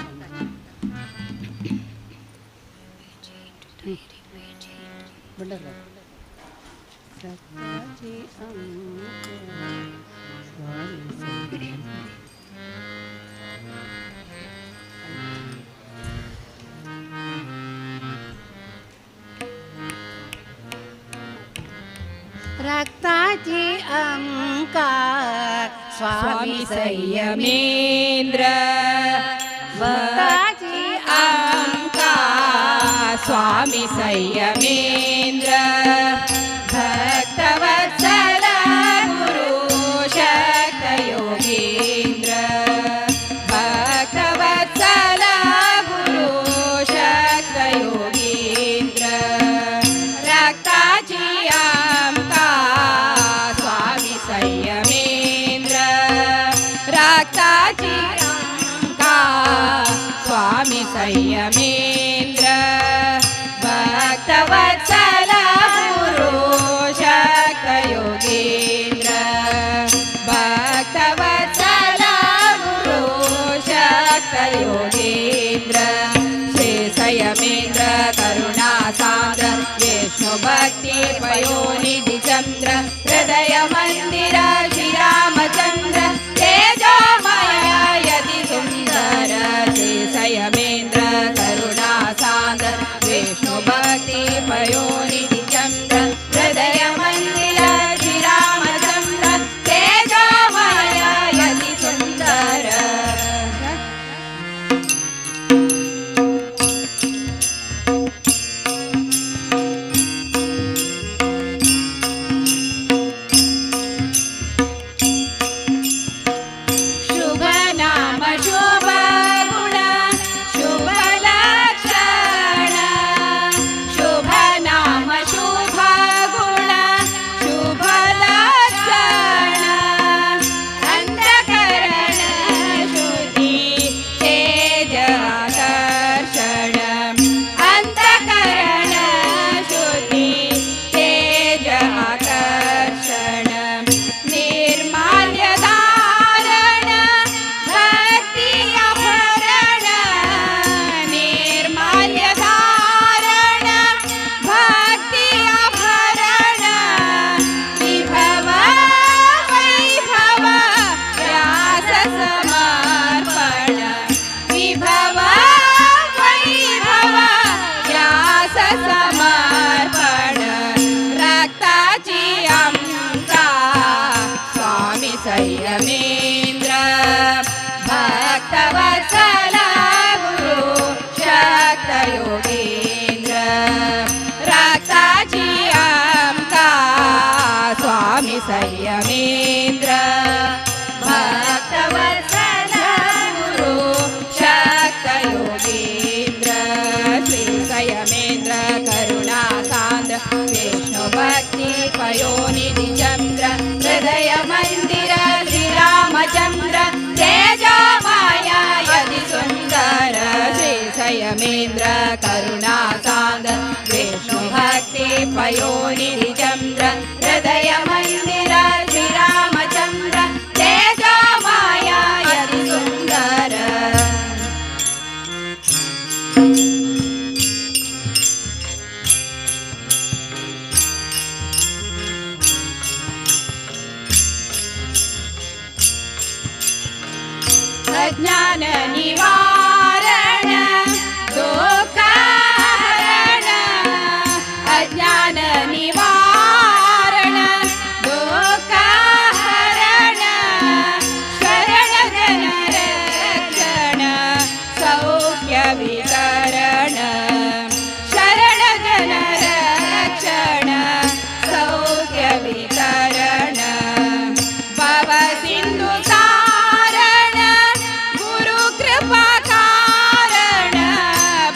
रक्ताची अंक स्वामी संयमी. रक्ताची अंका स्वामी स्वामी संयमी, संयमेंद्र. भक्ताची अंका स्वामी संयमेंद्र. भक्तवत्सल गुरु शक्त योगेंद्र. भक्तवत्सल गुरु शक्त योगेंद्र. रक्ताची अंका स्वामी संयमेंद्र. रक्ताची अंका स्वामी संयमेंद्र. भक्तवत्सल गुरु शक्त योगेंद्र. भक्तवत्सल भक्तवत्सल गुरु शक्त योगेन्द्र श्री संयमेन्द्र करुणा सान्द्र विष्णु भक्ति पयोनिधि चन्द्र हृदय मन्दिर श्रीरामचन्द्र तेजोमय यति सुन्दर श्री संयमेन्द्र करुणा सान्द्र विष्णु भक्ति पयोनिधि चन्द्र हृदय मन्दिर श्रीरामचन्द्र तेजोमय यति सुन्दर. शुभ नाम शुभ गुण शुभ लक्षण शुभ नाम शुभ गुण शुभ लक्षण अंतःकरण शुद्धि तेज आकर्षण अंतःकरण शुद्धि तेज आकर्षण निर्माल्य धारण भक्ति आभरण निर्माल्य धारण भक्ति आभरण विभव वैभव व्यास समर्पण विभव वैभव व्यास समर्पण रक्ताची अंका स्वामी संयमेन्द्र भक्तवत्सल गुरु शक्त योगेन्द्र रक्ताची अंका स्वामी संयमेन्द्र भक्तवत्सल गुरु शक्त योगेन्द्र श्री संयमेन्द्र करुणा सान्द्र विष्णु भक्ति पयोनिधि चन्द्र हृदय मन्दिर श्रीरामचन्द्र तेजोमय यति सुन्दर श्री संयमेन्द्र करुणा सान्द्र विष्णु भक्ति पयोनिधि चन्द्र हृदय मन्दिर श्रीरामचन्द्र तेजोमय यति सुन्दर. अज्ञान निवारण दुःखहरण अज्ञान निवारण दुःखहरण शरण जन रक्षण सौख्य वितरण शरण जन रक्षण सौख्य वितरण भव सिंधु तारण गुरु कृपा कारण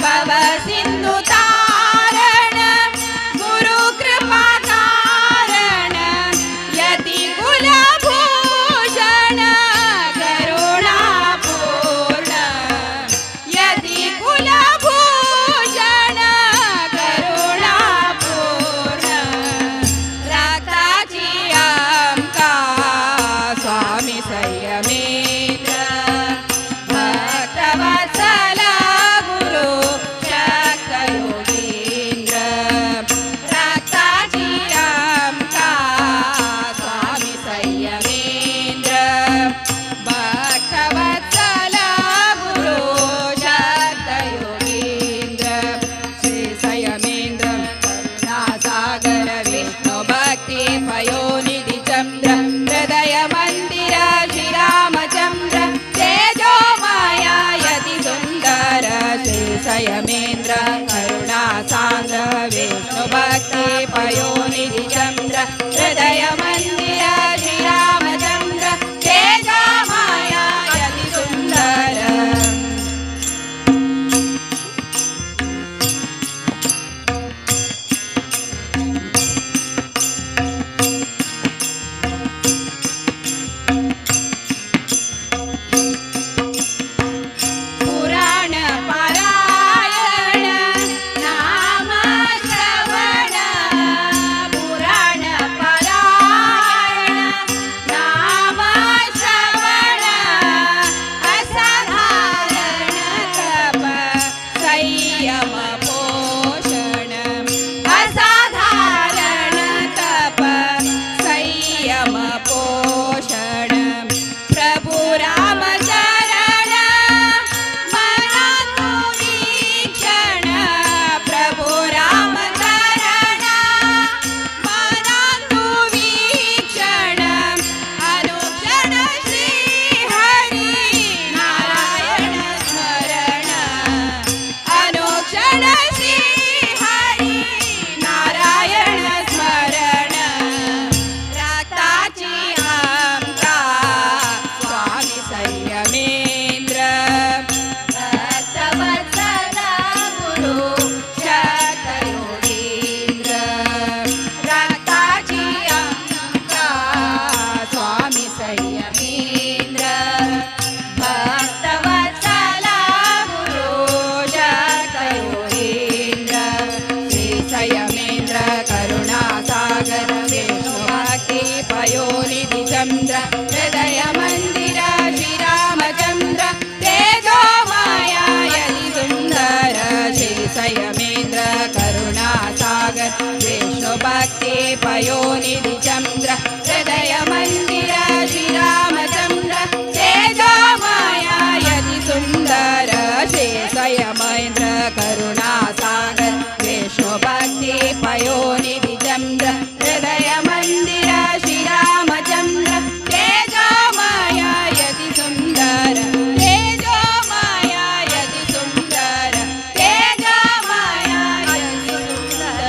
भव सिंधु तारण गुरु कृपा कारण यति कुलभूषण करुणा पूर्ण यति कुलभूषण करुणा पूर्ण रक्ताची अंका स्वामी संयमेन्द्र भक्तवत्सल गुरु शक्त योगेन्द्र रक्ताची अंका स्वामी संयमेन्द्र भक्तवत्सल गुरु शक्त योगेन्द्र श्री संयमेन्द्र करुणासागर विष्णु भक्ति पयोनिधि चन्द्र हृदय मन्दिर श्रीरामचन्द्र पयोनिधि चन्द्र हृदय मन्दिर श्रीरामचन्द्र तेजोमयायति सुन्दर श्री सयमेन्द्र करुणासागर विष्णु भक्ति पयोनिधि चन्द्र हृदय मन्दिर श्रीरामचन्द्र तेजोमयायति सुन्दर तेजोमयायति सुन्दर तेजोमयायति सुन्दर.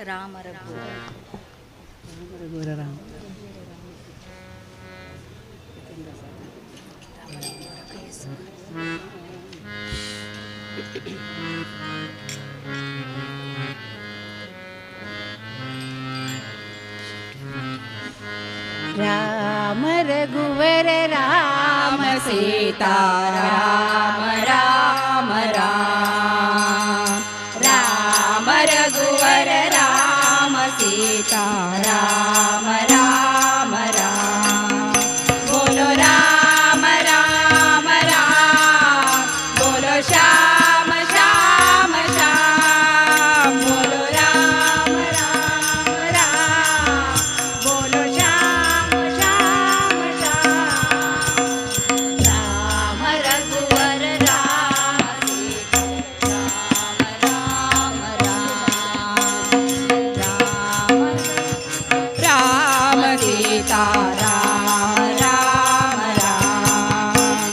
राम रघुवर. राम रघुवर राम. राम रघुवर राम राम सीता राम राम राम राम रघुवर राम सीता राम राम राम. बोलो राम राम राम, बोलो श्याम श्याम श्याम, बोलो राम राम राम, बोलो श्याम श्याम श्याम. राम रघुवर राम सीता राम राम राम राम राम सीता राम राम राम.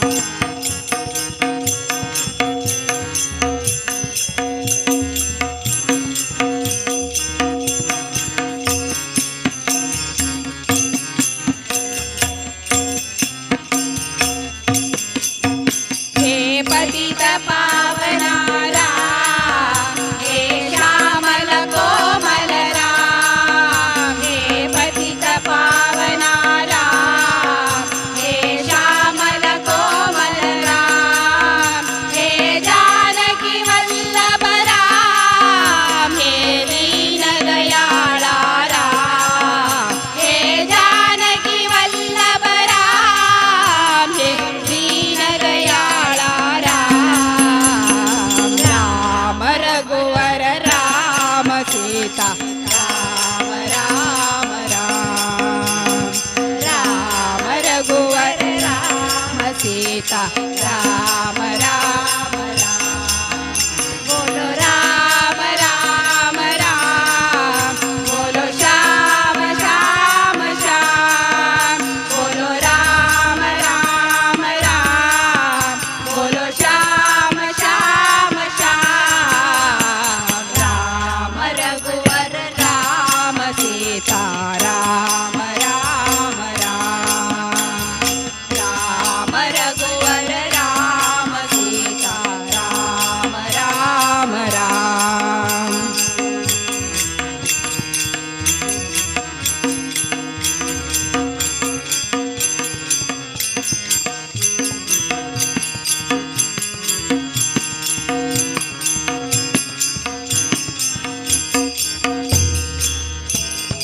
हे पतित पावना राम, हे श्यामल कोमल राम, हे पतित पावना राम, हे श्यामल कोमल राम, हे जानकी वल्लभ राम, हे दीन दयाळा राम, हे जानकी वल्लभ राम, हे दीन दयाळा राम. राम रघुवर राम सीता राम राम राम राम रघुवर राम सीता राम राम राम. बोलो राम राम राम, बोलो श्याम श्याम श्याम, बोलो राम राम राम, बोलो श्याम श्याम श्याम. राम रघुवर राम सीता राम राम राम राम रघुवर राम सीता राम राम राम.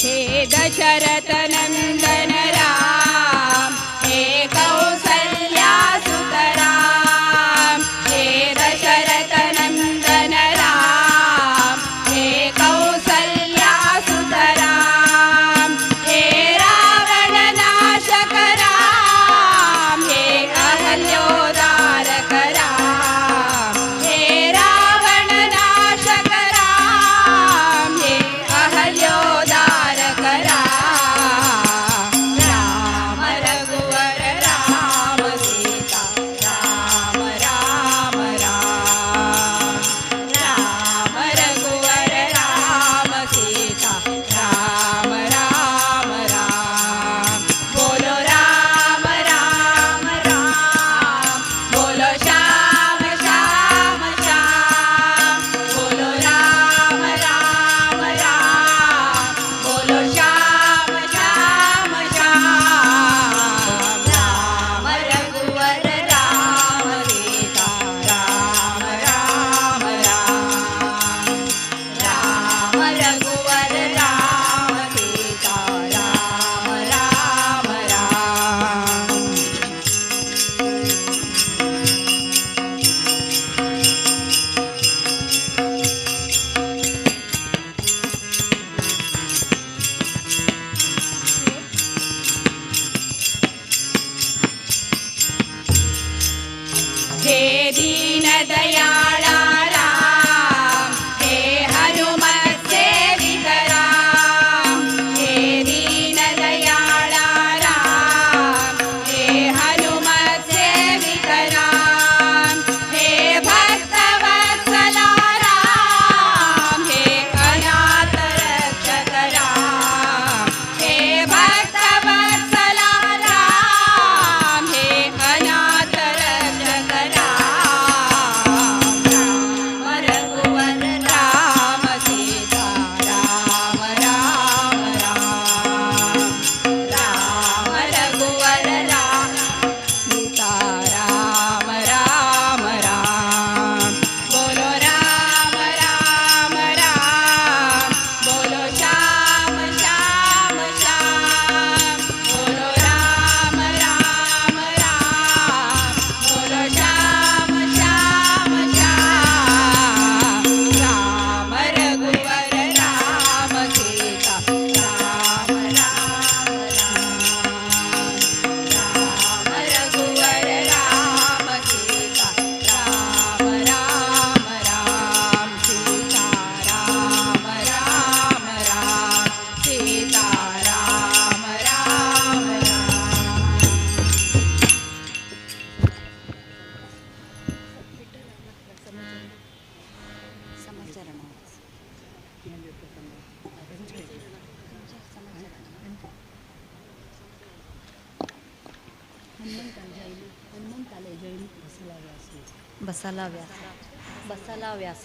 हे दशरथ नंदन राम, हे कौसल्या सुत राम, हे दशरथ नंदन राम, हे कौसल्या सुत राम, हे रावण नाशक राम, हे अहल्योदारक राम, हे रावण नाशक राम, हे अहल्योदारक राम. बसला व्यास, बसला व्यास.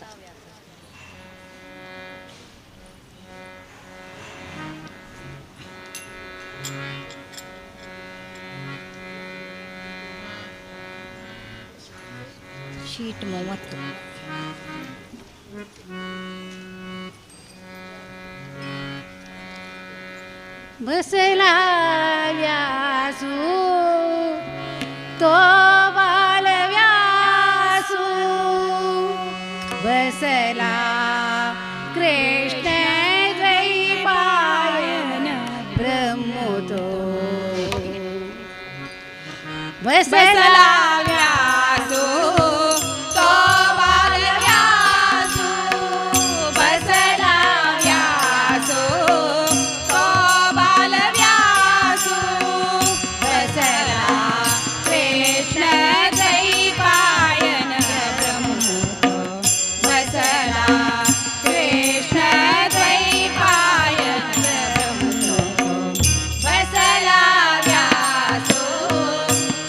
ಶೀಟ್ 30. बसला व्यासू तो बाल व्यासू, बसला कृष्ण द्वैपायन ब्रह्मतो, बसला व्यासू तो बाल व्यासू, बसला व्यासू तो बाल व्यासू, बसला कृष्ण द्वैपायन ब्रह्मतो, बसला कृष्ण द्वैपायन ब्रह्मतो, बसला व्यासू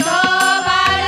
तो बाल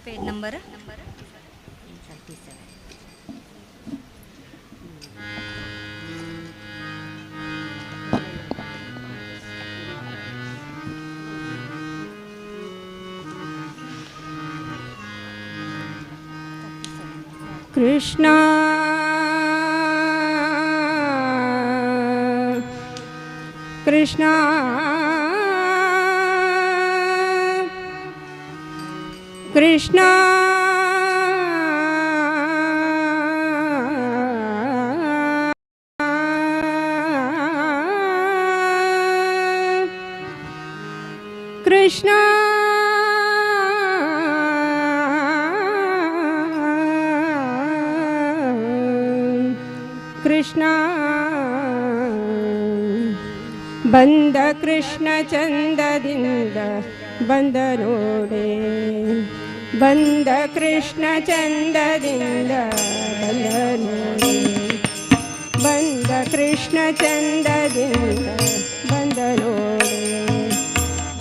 Page number 37. Krishna Krishna Krishna Krishna Krishna ಬಂದ ಕೃಷ್ಣ ಚಂದದಿಂದ ಬಂದ ನೋಡೆ, ಬಂದ ಕೃಷ್ಣ ಚಂದದಿಂದ ಬಂದ ನೋಡೆ, ಬಂದ ಕೃಷ್ಣ ಚಂದದಿಂದ ಬಂದ ನೋಡೆ,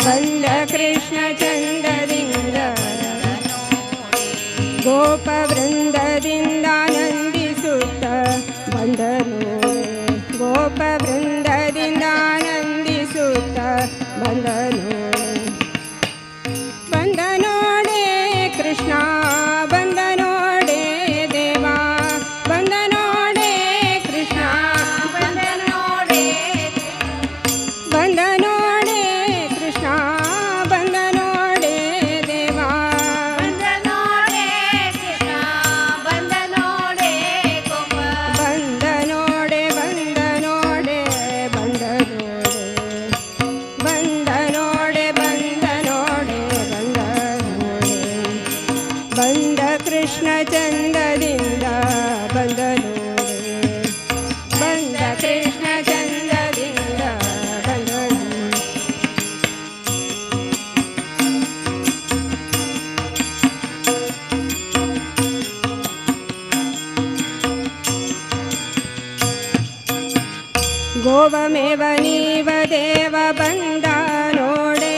ಬಂದ ಕೃಷ್ಣ ಚಂದದಿಂದ ಗೋಪವೃಂದದಿಂದ ಆನಂದಿಸುತ್ತ ಬಂದ ನೋಡೆ, ಗೋಪವೃಂದದಿಂದ ಆನಂದಿಸುತ್ತ ನೀವ ದೇವ ಬಂದ ನೋಡೇ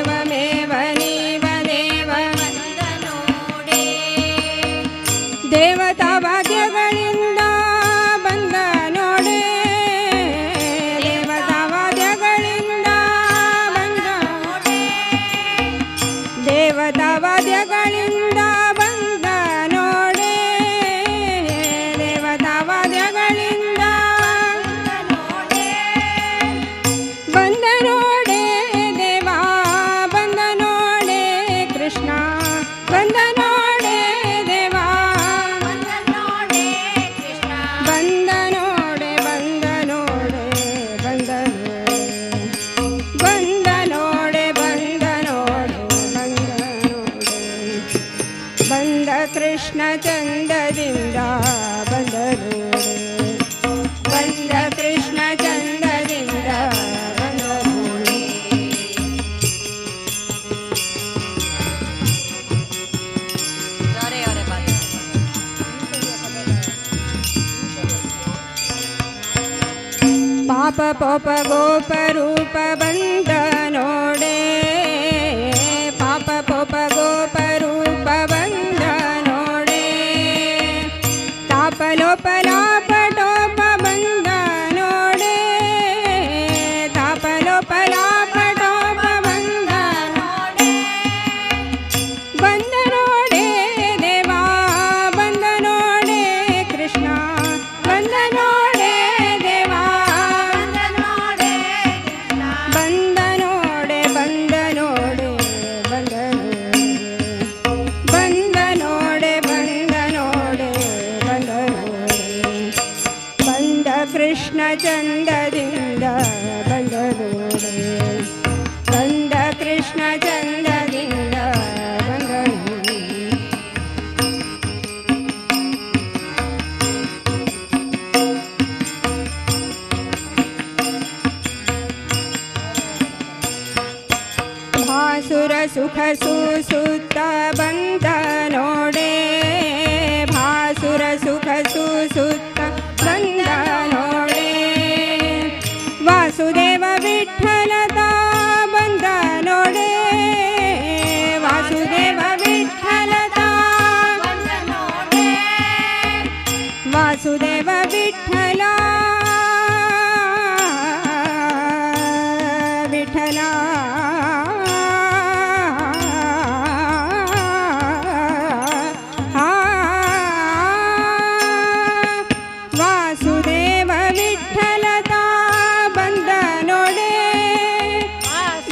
ವಮೇವ ನೀವ ದೇವ ಬಂದ ನೋಡೇ ದೇವತಾ ವಾದ್ಯಗಳಿಂದ ಬಂದ ನೋಡೇ ದೇವತಾ ವಾದ್ಯಗಳಿಂದ ಬಂದ ದೇವತಾ ವಾದ್ಯಗಳಿಂದ ಬಂದ ನೋಡೇ ದೇವತಾ ವಾದ್ಯಗಳಿಂದ ಬಂದ ನೋಡೇ ದೇವಾ ಬಂದ ನೋಡೇ ಕೃಷ್ಣ ಬಂದ ನೋಡೇ ದೇವಾ ಬಂದ ನೋಡೇ ಕೃಷ್ಣ ಬಂದ ನೋಡೆ ಬಂದ ನೋಡೆ ಬಂದ ನೋಡೆ ಬಂದ ನೋಡೆ ಬಂದ ನೋಡೆ ಬಂದ ನೋಡೆ ಬಂದ ಕೃಷ್ಣ ಚಂದದಿಂದ ಬಂದ ನೋಡೆ ಬಂದ ಕೃಷ್ಣ ಚಂದದಿಂದ ಬಂದ ನೋಡೆ. ಯೋರೆ ಯೋರೆ ಬಾದ. ಪಾಪ ಪೋಪ ಗೋಪ ರೂಪ ಬಂದ ನೋಡೆ ಪಾಪ ಪೋಪ ಗೋಪ ರೂಪ ಬಂದ ನೋಡೆ ತಾಪ ಲೋಪ ಲಾಪ ಟೋಪ ಬಂದ ನೋಡೆ ತಾಪ ಲೋಪ ಲಾಪ ಟೋಪ ಬಂದ ನೋಡೆ ಬಂದ ನೋಡೆ ದೇವಾ ಬಂದ ನೋಡೆ ಕೃಷ್ಣ ಬಂದ ನೋಡೆ ದೇವಾ ಬಂದ ನೋಡೇ ಕೃಷ್ಣ ಬಂದ ನೋಡೆ ಬಂದ ನೋಡೆ ಬಂದ ನೋಡೆ ಬಂದ ನೋಡೆ ಬಂದ ನೋಡೆ ಬಂದ ನೋಡೆ ಬಂದ ಕೃಷ್ಣ ಚಂದದಿಂದ ಬಂದ ನೋಡೆ ಬಂದ ಕೃಷ್ಣ ಚಂದದಿಂದ ಬಂದ ನೋಡೆ. ಭಾಸುರ ಸುಖ ಸುಸುತ್ತ ಬಂದ ನೋಡೆ ಭಾಸುರ ಸುಖ ಸುಸುತ್ತ ಬಂದ ನೋಡೆ ವಾಸುದೇವ ವಿಠಲದ ಬಂದ ನೋಡೆ ವಾಸುದೇವ ವಿಠಲದ ಬಂದ ನೋಡೇ ವಾಸುದೇವ ವಿಠಲ ವಿಠಲ ವಾಸುದೇವ ವಿಠಲದ ಬಂದ ನೋಡೆ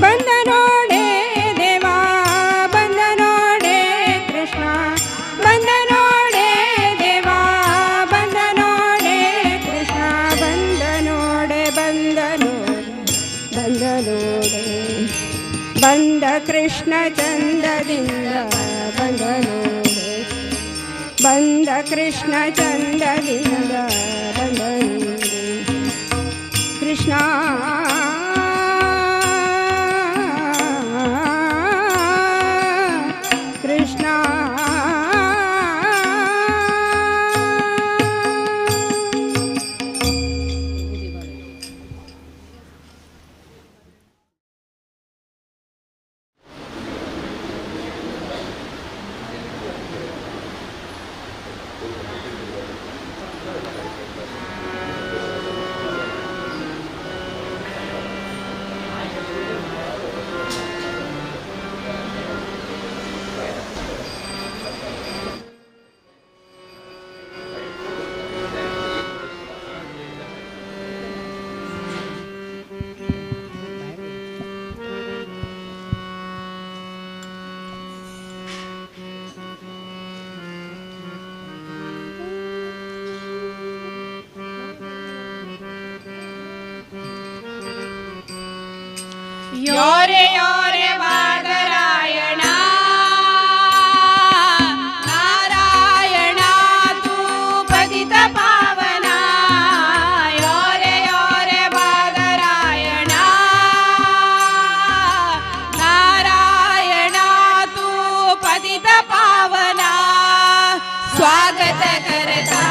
ಬಂದ ನೋಡೆ ದೇವಾ ಬಂದ ನೋಡೆ ಕೃಷ್ಣ ಬಂದ ನೋಡೆ ದೇವಾ ಬಂದ ನೋಡೆ ಕೃಷ್ಣ ಬಂದ ನೋಡೆ ಬಂದ ನೋಡೆ ಬಂದ ನೋಡೆ ಬಂದ ಕೃಷ್ಣ ಚಂದದಿಂದ ಬಂದ ನೋಡೆ ಬಂದ ಕೃಷ್ಣ ಚಂದದಿಂದ ಬಂದ ನೋಡೆ ಕೃಷ್ಣ ಕೃಷ್ಣ ಯೋರೆ ಯೋರೆ ಬಾದರಾಯಣ ನಾರಾಯಣ ತೂ ಪತಿತ ಪಾವನ ಯೋರೆ ಯೋರೆ ಬಾದರಾಯಣ ನಾರಾಯಣ ತೂ ಪತಿತ ಪಾವನ ಸ್ವಾಗತ ಕರತಾ.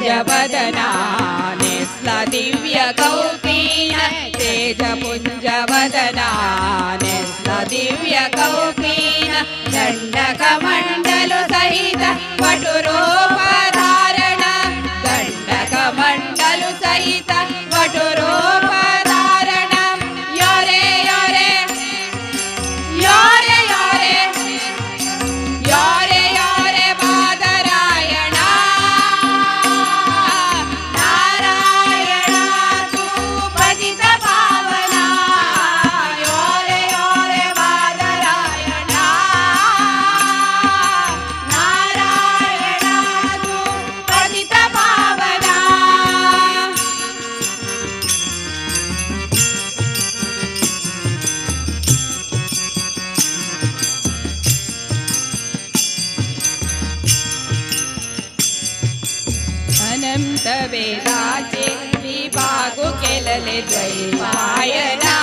तेजपुंजवदना नेस्ला दिव्य कौपीन तेजपुंजवदना नेस्ला दिव्य कौपीन दण्डकमण्डलु सहित वटुरूपधारण दण्डकमण्डलु सहित वटुरूपधारण योरे योरे योरे योरे योरे योरे बादरायण नारायण तू पतित पावना योरे योरे बादरायण नारायण तू पतित पावना. अनंत वेदाचे विभागु केलले द्वैपायना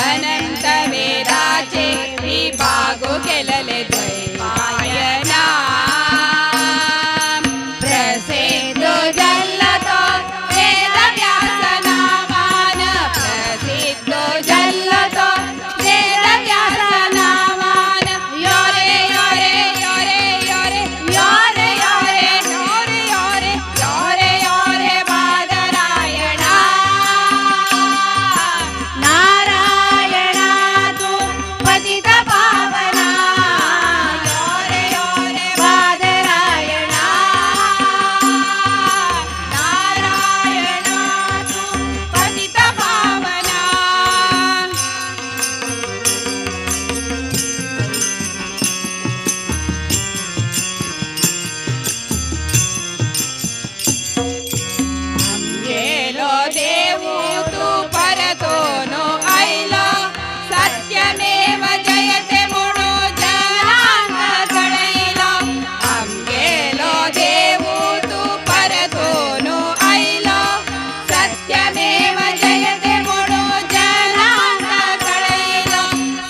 अनंत वेदाचे विभागु केलले द्वैपायना प्रसिद्ध जल्लतो वेदव्यास नामान प्रसिद्ध जल्लतो वेदव्यास नामान योरे योरे योरे योरे योरे योरे योरे योरे योरे योरे बादरायण नारायण तू पतित पावना योरे योरे बादरायण नारायण तू पतित पावना. गेलो देवू तू परतोनो आयलो सत्यमेव जयते म्हणू जनांक कळयलो आमगेलो देवू तू परतोनो आयलो सत्यमेव जयते म्हणू जनांक कळयलो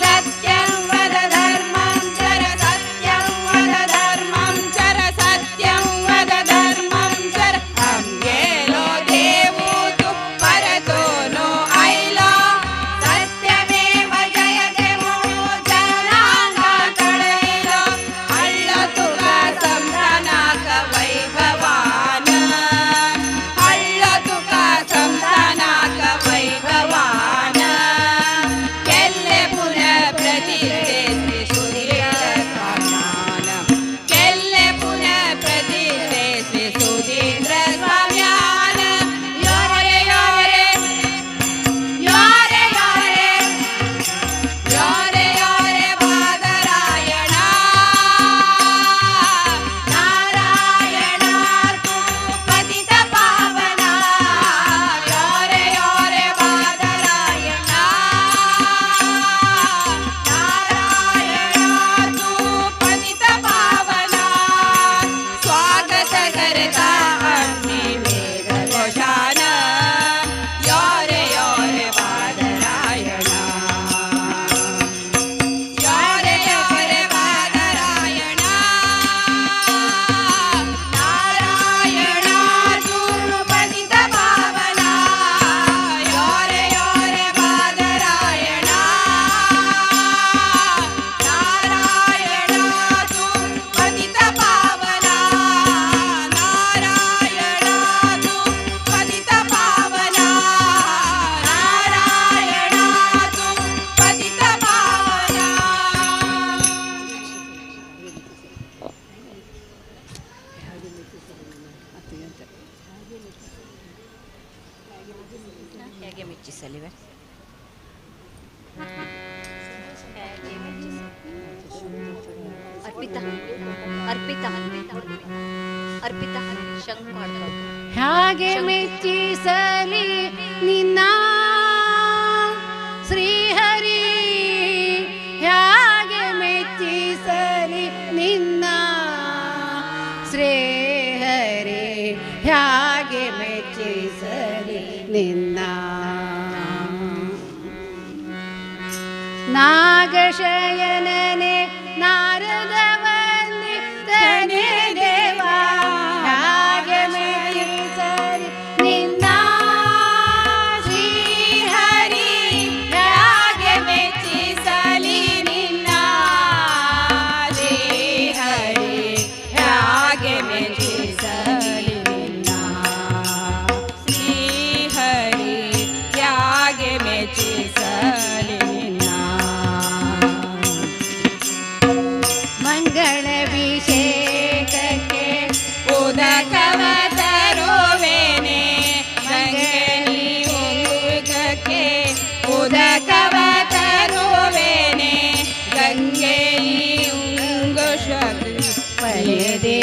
सत्यं वद धर्मं चर सत्यं वद धर्मं चर सत्यं वद धर्मं चर आमगेलो देवू तू परतोनो आयलो सत्यमेव जयते म्हणू जनांक कळयलो हळ्ळ तुका समजानाक वैभवान हळ्ळ तुका समजानाक वैभवान केल्ले पुनः प्रतिष्ठे श्री सुधींद्र स्वाम्यान केल्ले पुनः प्रतिष्ठे श्री सुधींद्र स्वाम्यान योरे योरे योरे योरे योरे योरे बादरायण नारायण तू पतित पावना योरे योरे बादरायण नारायण तू पतित पावना. स्वागत करता आम्ही वेदघोषान योरे योरे बादरायण योरे योरे बादरायण नारायण तू पतित पावना योरे योरे बादरायण नारायण तू पतित पावना नारायण तू पतित पावना नारायण तू पतित पावना. ಹೇಗೆ ಮೆಚ್ಚಿಸಲಿವೆ ಹೇಗೆ ಮೆಚ್ಚಿಸಲಿ ಅರ್ಪಿತಾ ಅರ್ಪಿತಾ ಅರ್ಪಿತಾ ಶಂಕು ಹಾಡ್ತಾ ಹಾಗೆ ಮೆಚ್ಚಿಸಲಿ ನಿನ್ನ ಶ್ರೀಹರಿ ಹಾಗೆ ಮೆಚ್ಚಿಸಲಿ ನಿನ್ನ ಶ್ರೀಹರಿ ಹಾಗೆ ಮೆಚ್ಚಿಸಲಿ ನಿನ್ನ ನಾಗಶಯನನೆ ನಾರದ ವಂದಿತನೆ ದೇವಾ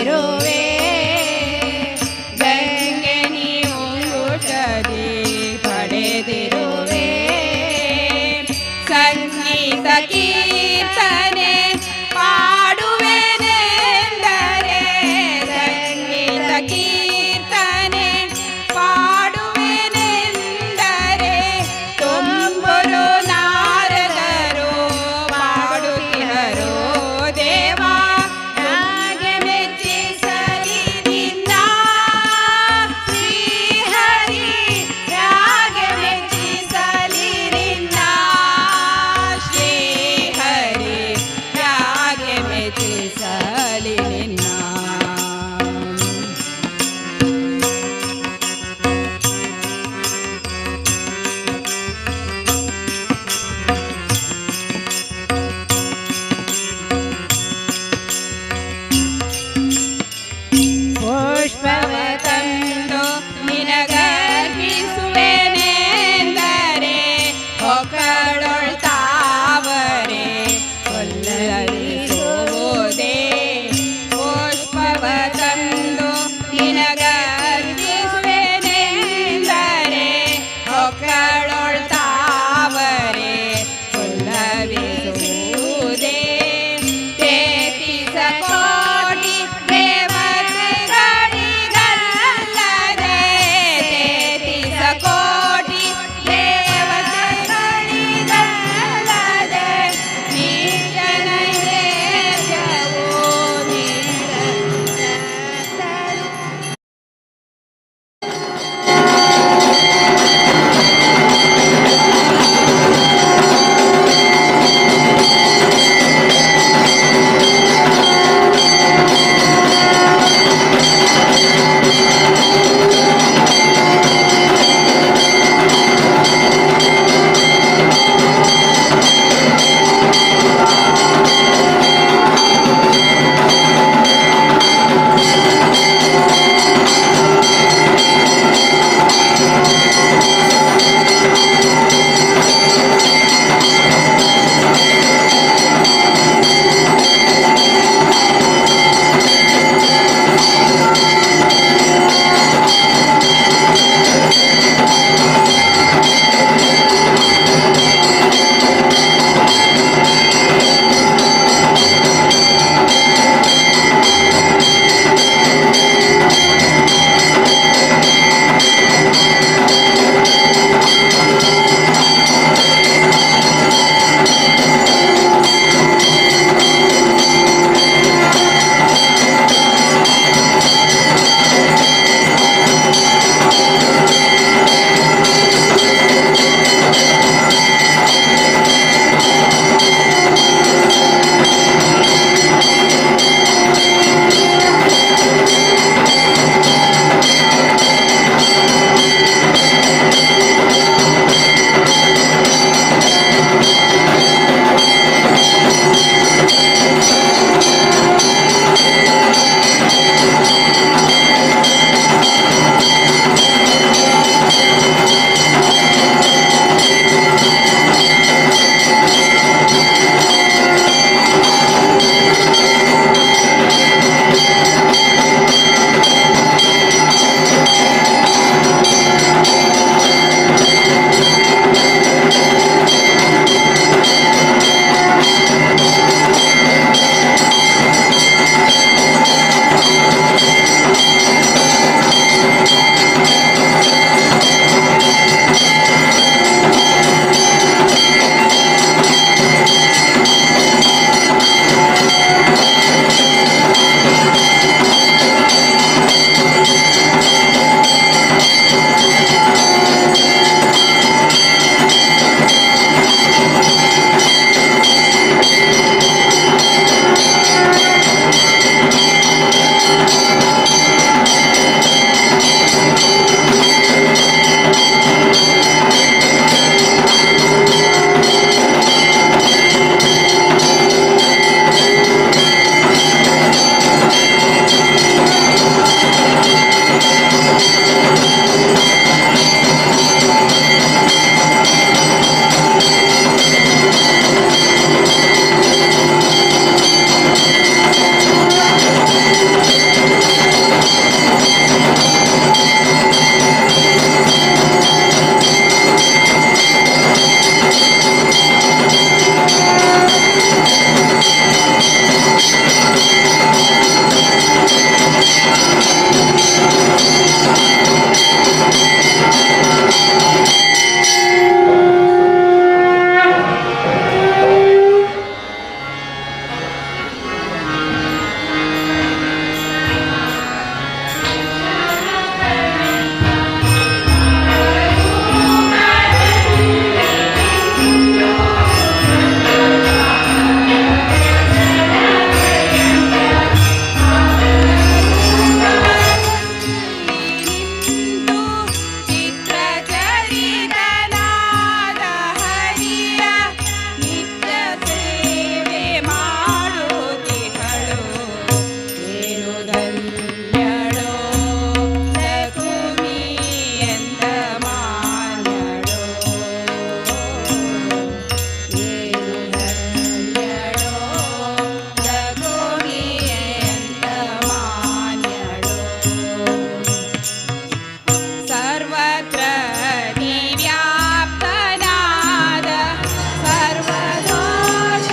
ಪಡೆದಿರುವೆ. ಗಂಗೆ ನೀವುಂಗುಟದಿ ಪಡೆದಿರುವೆ. ಸಂಗೀತ ಕೀರ್ತನೆ ಪಾಡುವೆನೆಂದರೆ, ಸಂಗೀತ ಕೀರ್ತನೆ ಪಾಡುವೆನೆಂದರೆ, ತುಂಬರು ನಾರದರು ಪಾಡುತ್ತಿಹರು ದೇವಾ. ಹಾಗೆ ಮೆಚ್ಚಿಸಲಿ ನಿಂತು ಚಿತ್ರಚರಿತನಾದ ಹರಿಯ ನಿತ್ಯ ಸೇವೆ ಮಾಡುತ್ತಿಹಳು. ಏನು ಧನ್ಯಳೋ ಲಕುಮಿ ಎಂದ ಮಾನ್ಯಳೋ, ಏನು ಧನ್ಯಳೋ ಲಕುಮಿ ಎಂದ ಮಾನ್ಯಳೋ. ಸರ್ವತ್ರ ದಿವ್ಯಾಪ್ತನಾದ ಸರ್ವದೋಷ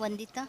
ವಂದಿತಾ.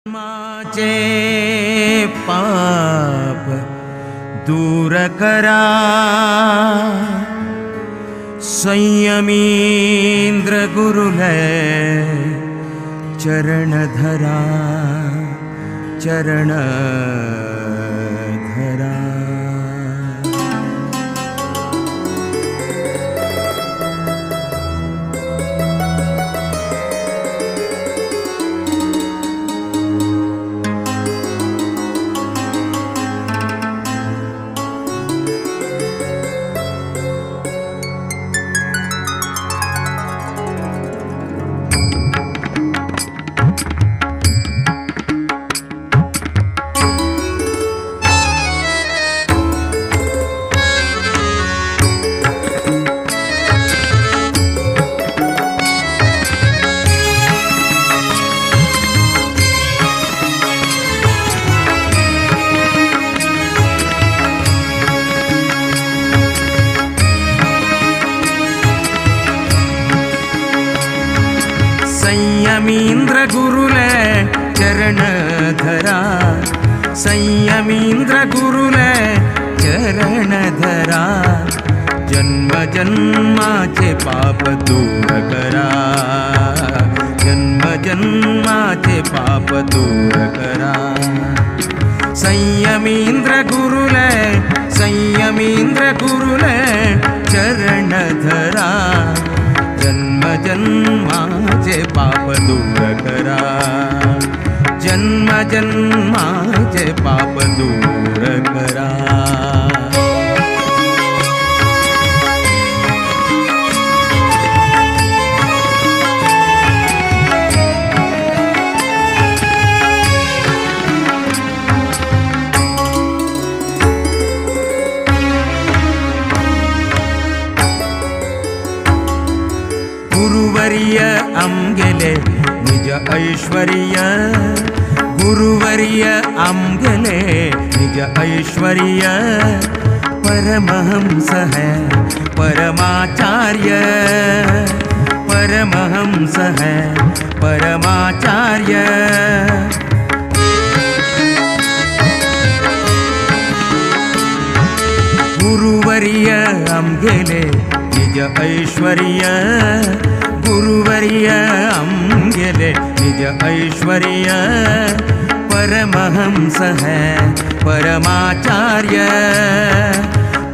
जन्माचे पाप दूर करा, संयमींद्र गुरुले चरण धरा, चरण धरा। संयमींद्र गुरुले चरण धरा, संयमींद्र गुरुले चरण धरा, जन्म जन्माचे पाप दूर करा, जन्म जन्माचे पाप दूर करा। संयमींद्र गुरुले, संयमींद्र गुरुले चरण धरा, जन्म जन्माचे पाप दूर करा, जन्म जन्माचे पाप दूर करा। गुरुवर्य आमगेले निज ऐश्वर्य, गुरुवर्य आमगेले निज ऐश्वर्य, परमहंस है परमाचार्य, परमहंस है परमाचार्य। गुरुवर्य आमगेले निज ऐश्वर्य, गुरुवर्य आमगेले निज ऐश्वर्य, परमहंस है परमाचार्य,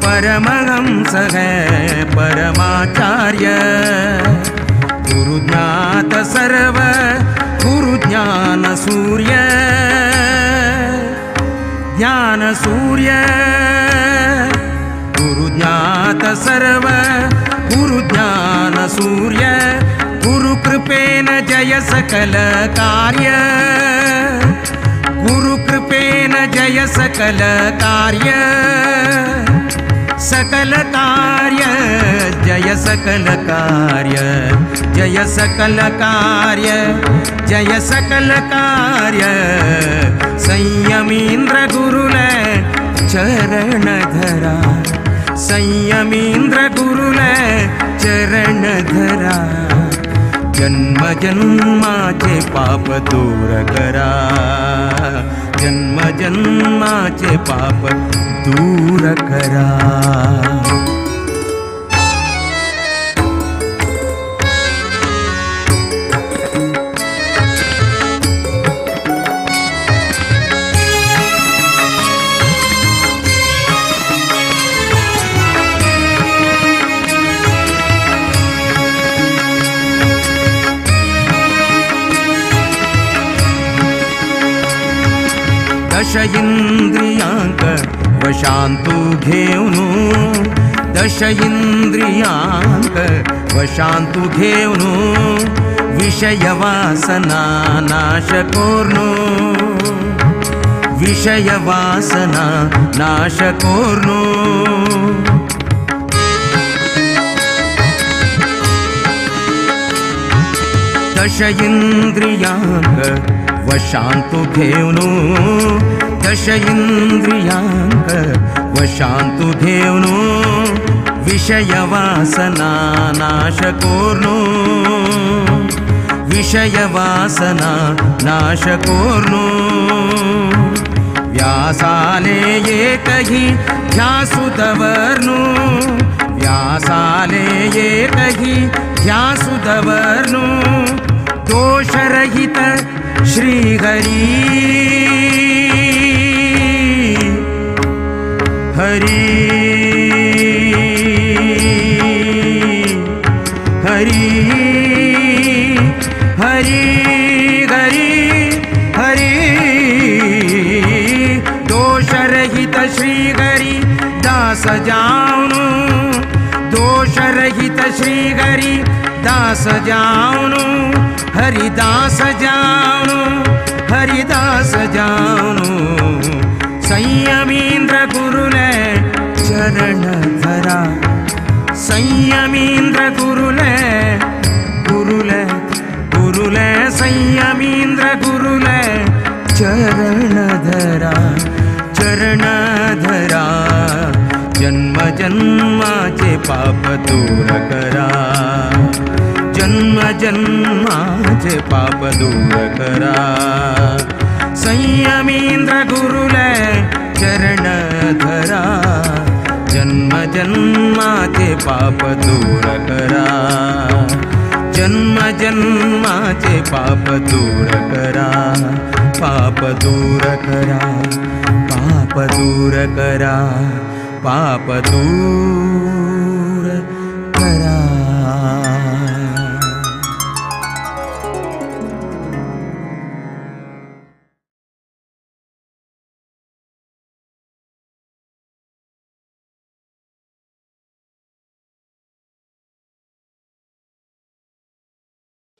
परमहंस है परमाचार्य। गुरु ज्ञात सर्व गुरु ज्ञान सूर्य, ज्ञान सूर्य, गुरु ज्ञात सर्व गुरु ज्ञान सूर्य, गुरु कृपेन जय सकल कार्य, गुरु कृपेन जय सकल कार्य, सकल कार्य जय सकल कार्य, जय सकल कार्य, जय सकल कार्य। संयमींद्र गुरुले चरण धरा, संयमींद्र गुरुले चरण धरा, जन्म जन्माचे पाप दूर करा, जन्म जन्माचे पाप दूर करा। दश इंद्रियांक वशांतु घेऊनु, दश इंद्रियांक वशांतु घेऊनु, विषय वासना नाश कोर्नु, विषय वासना नाश कोर्नु। दश इंद्रियांक वशांतु घेऊनु, दश इंद्रियांक वशांतु घेऊनु, विषय वासना नाश कोर्नु, विषय वासना नाश कोर्नु व्यासाले एकही ध्यासुतवर्नु व्यासाले एकही ध्यासुतवर्नु दोषरहित श्रीहरी हरी हरी हरी हरी हरी दोषरहित श्रीहरी दास जानु दोषरहित श्रीहरी दास जानु हरिदास जानु हरिदास जानु संयमीन्द्र गुरुले चरण धरा संयमीन्द्र गुरुले गुरुले गुरुले संयमीन्द्र गुरुले चरण धरा चरण धरा जन्म जन्माचे पाप दूर करा जन्म जन्माचे पाप दूर करा संयमीन्द्र गुरुले चरण धरा जन्म जन्माचे पाप दूर करा जन्म जन्माचे पाप दूर करा पाप दूर करा पाप दूर करा पाप दूर करा।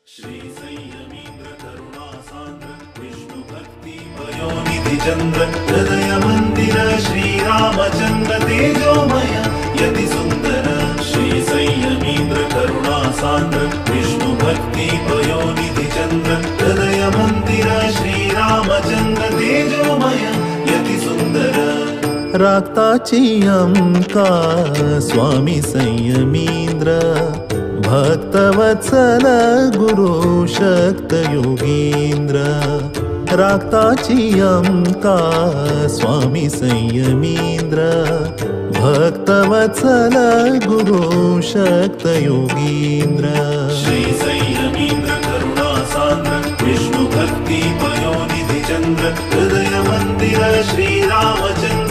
श्री संयमीन्द्र करुणा सान्द्र विष्णु भक्ति पयोनिधि चंद्र हृदय मंदिर श्री रामचंद्र तेजोमय यति सुंदर। श्री संयमीन्द्र करुणा सान्द्र विष्णु भक्ति पयोनिधि चंद्र हृदय मंदिर श्री रामचंद्र तेजोमय यति सुंदर। रागताची अमका स्वामी संयमीन्द्र भक्तवत्सल गुरु शक्त योगींद्र। रागताची अमका स्वामी संयमींद्र भक्तवत्सल गुरु शक्त योगींद्र। श्री संयमीन्द्र करुणा सान्द्र विष्णु भक्ति पयोनिधि चंद्र हृदय मंदिर श्री रामचंद्र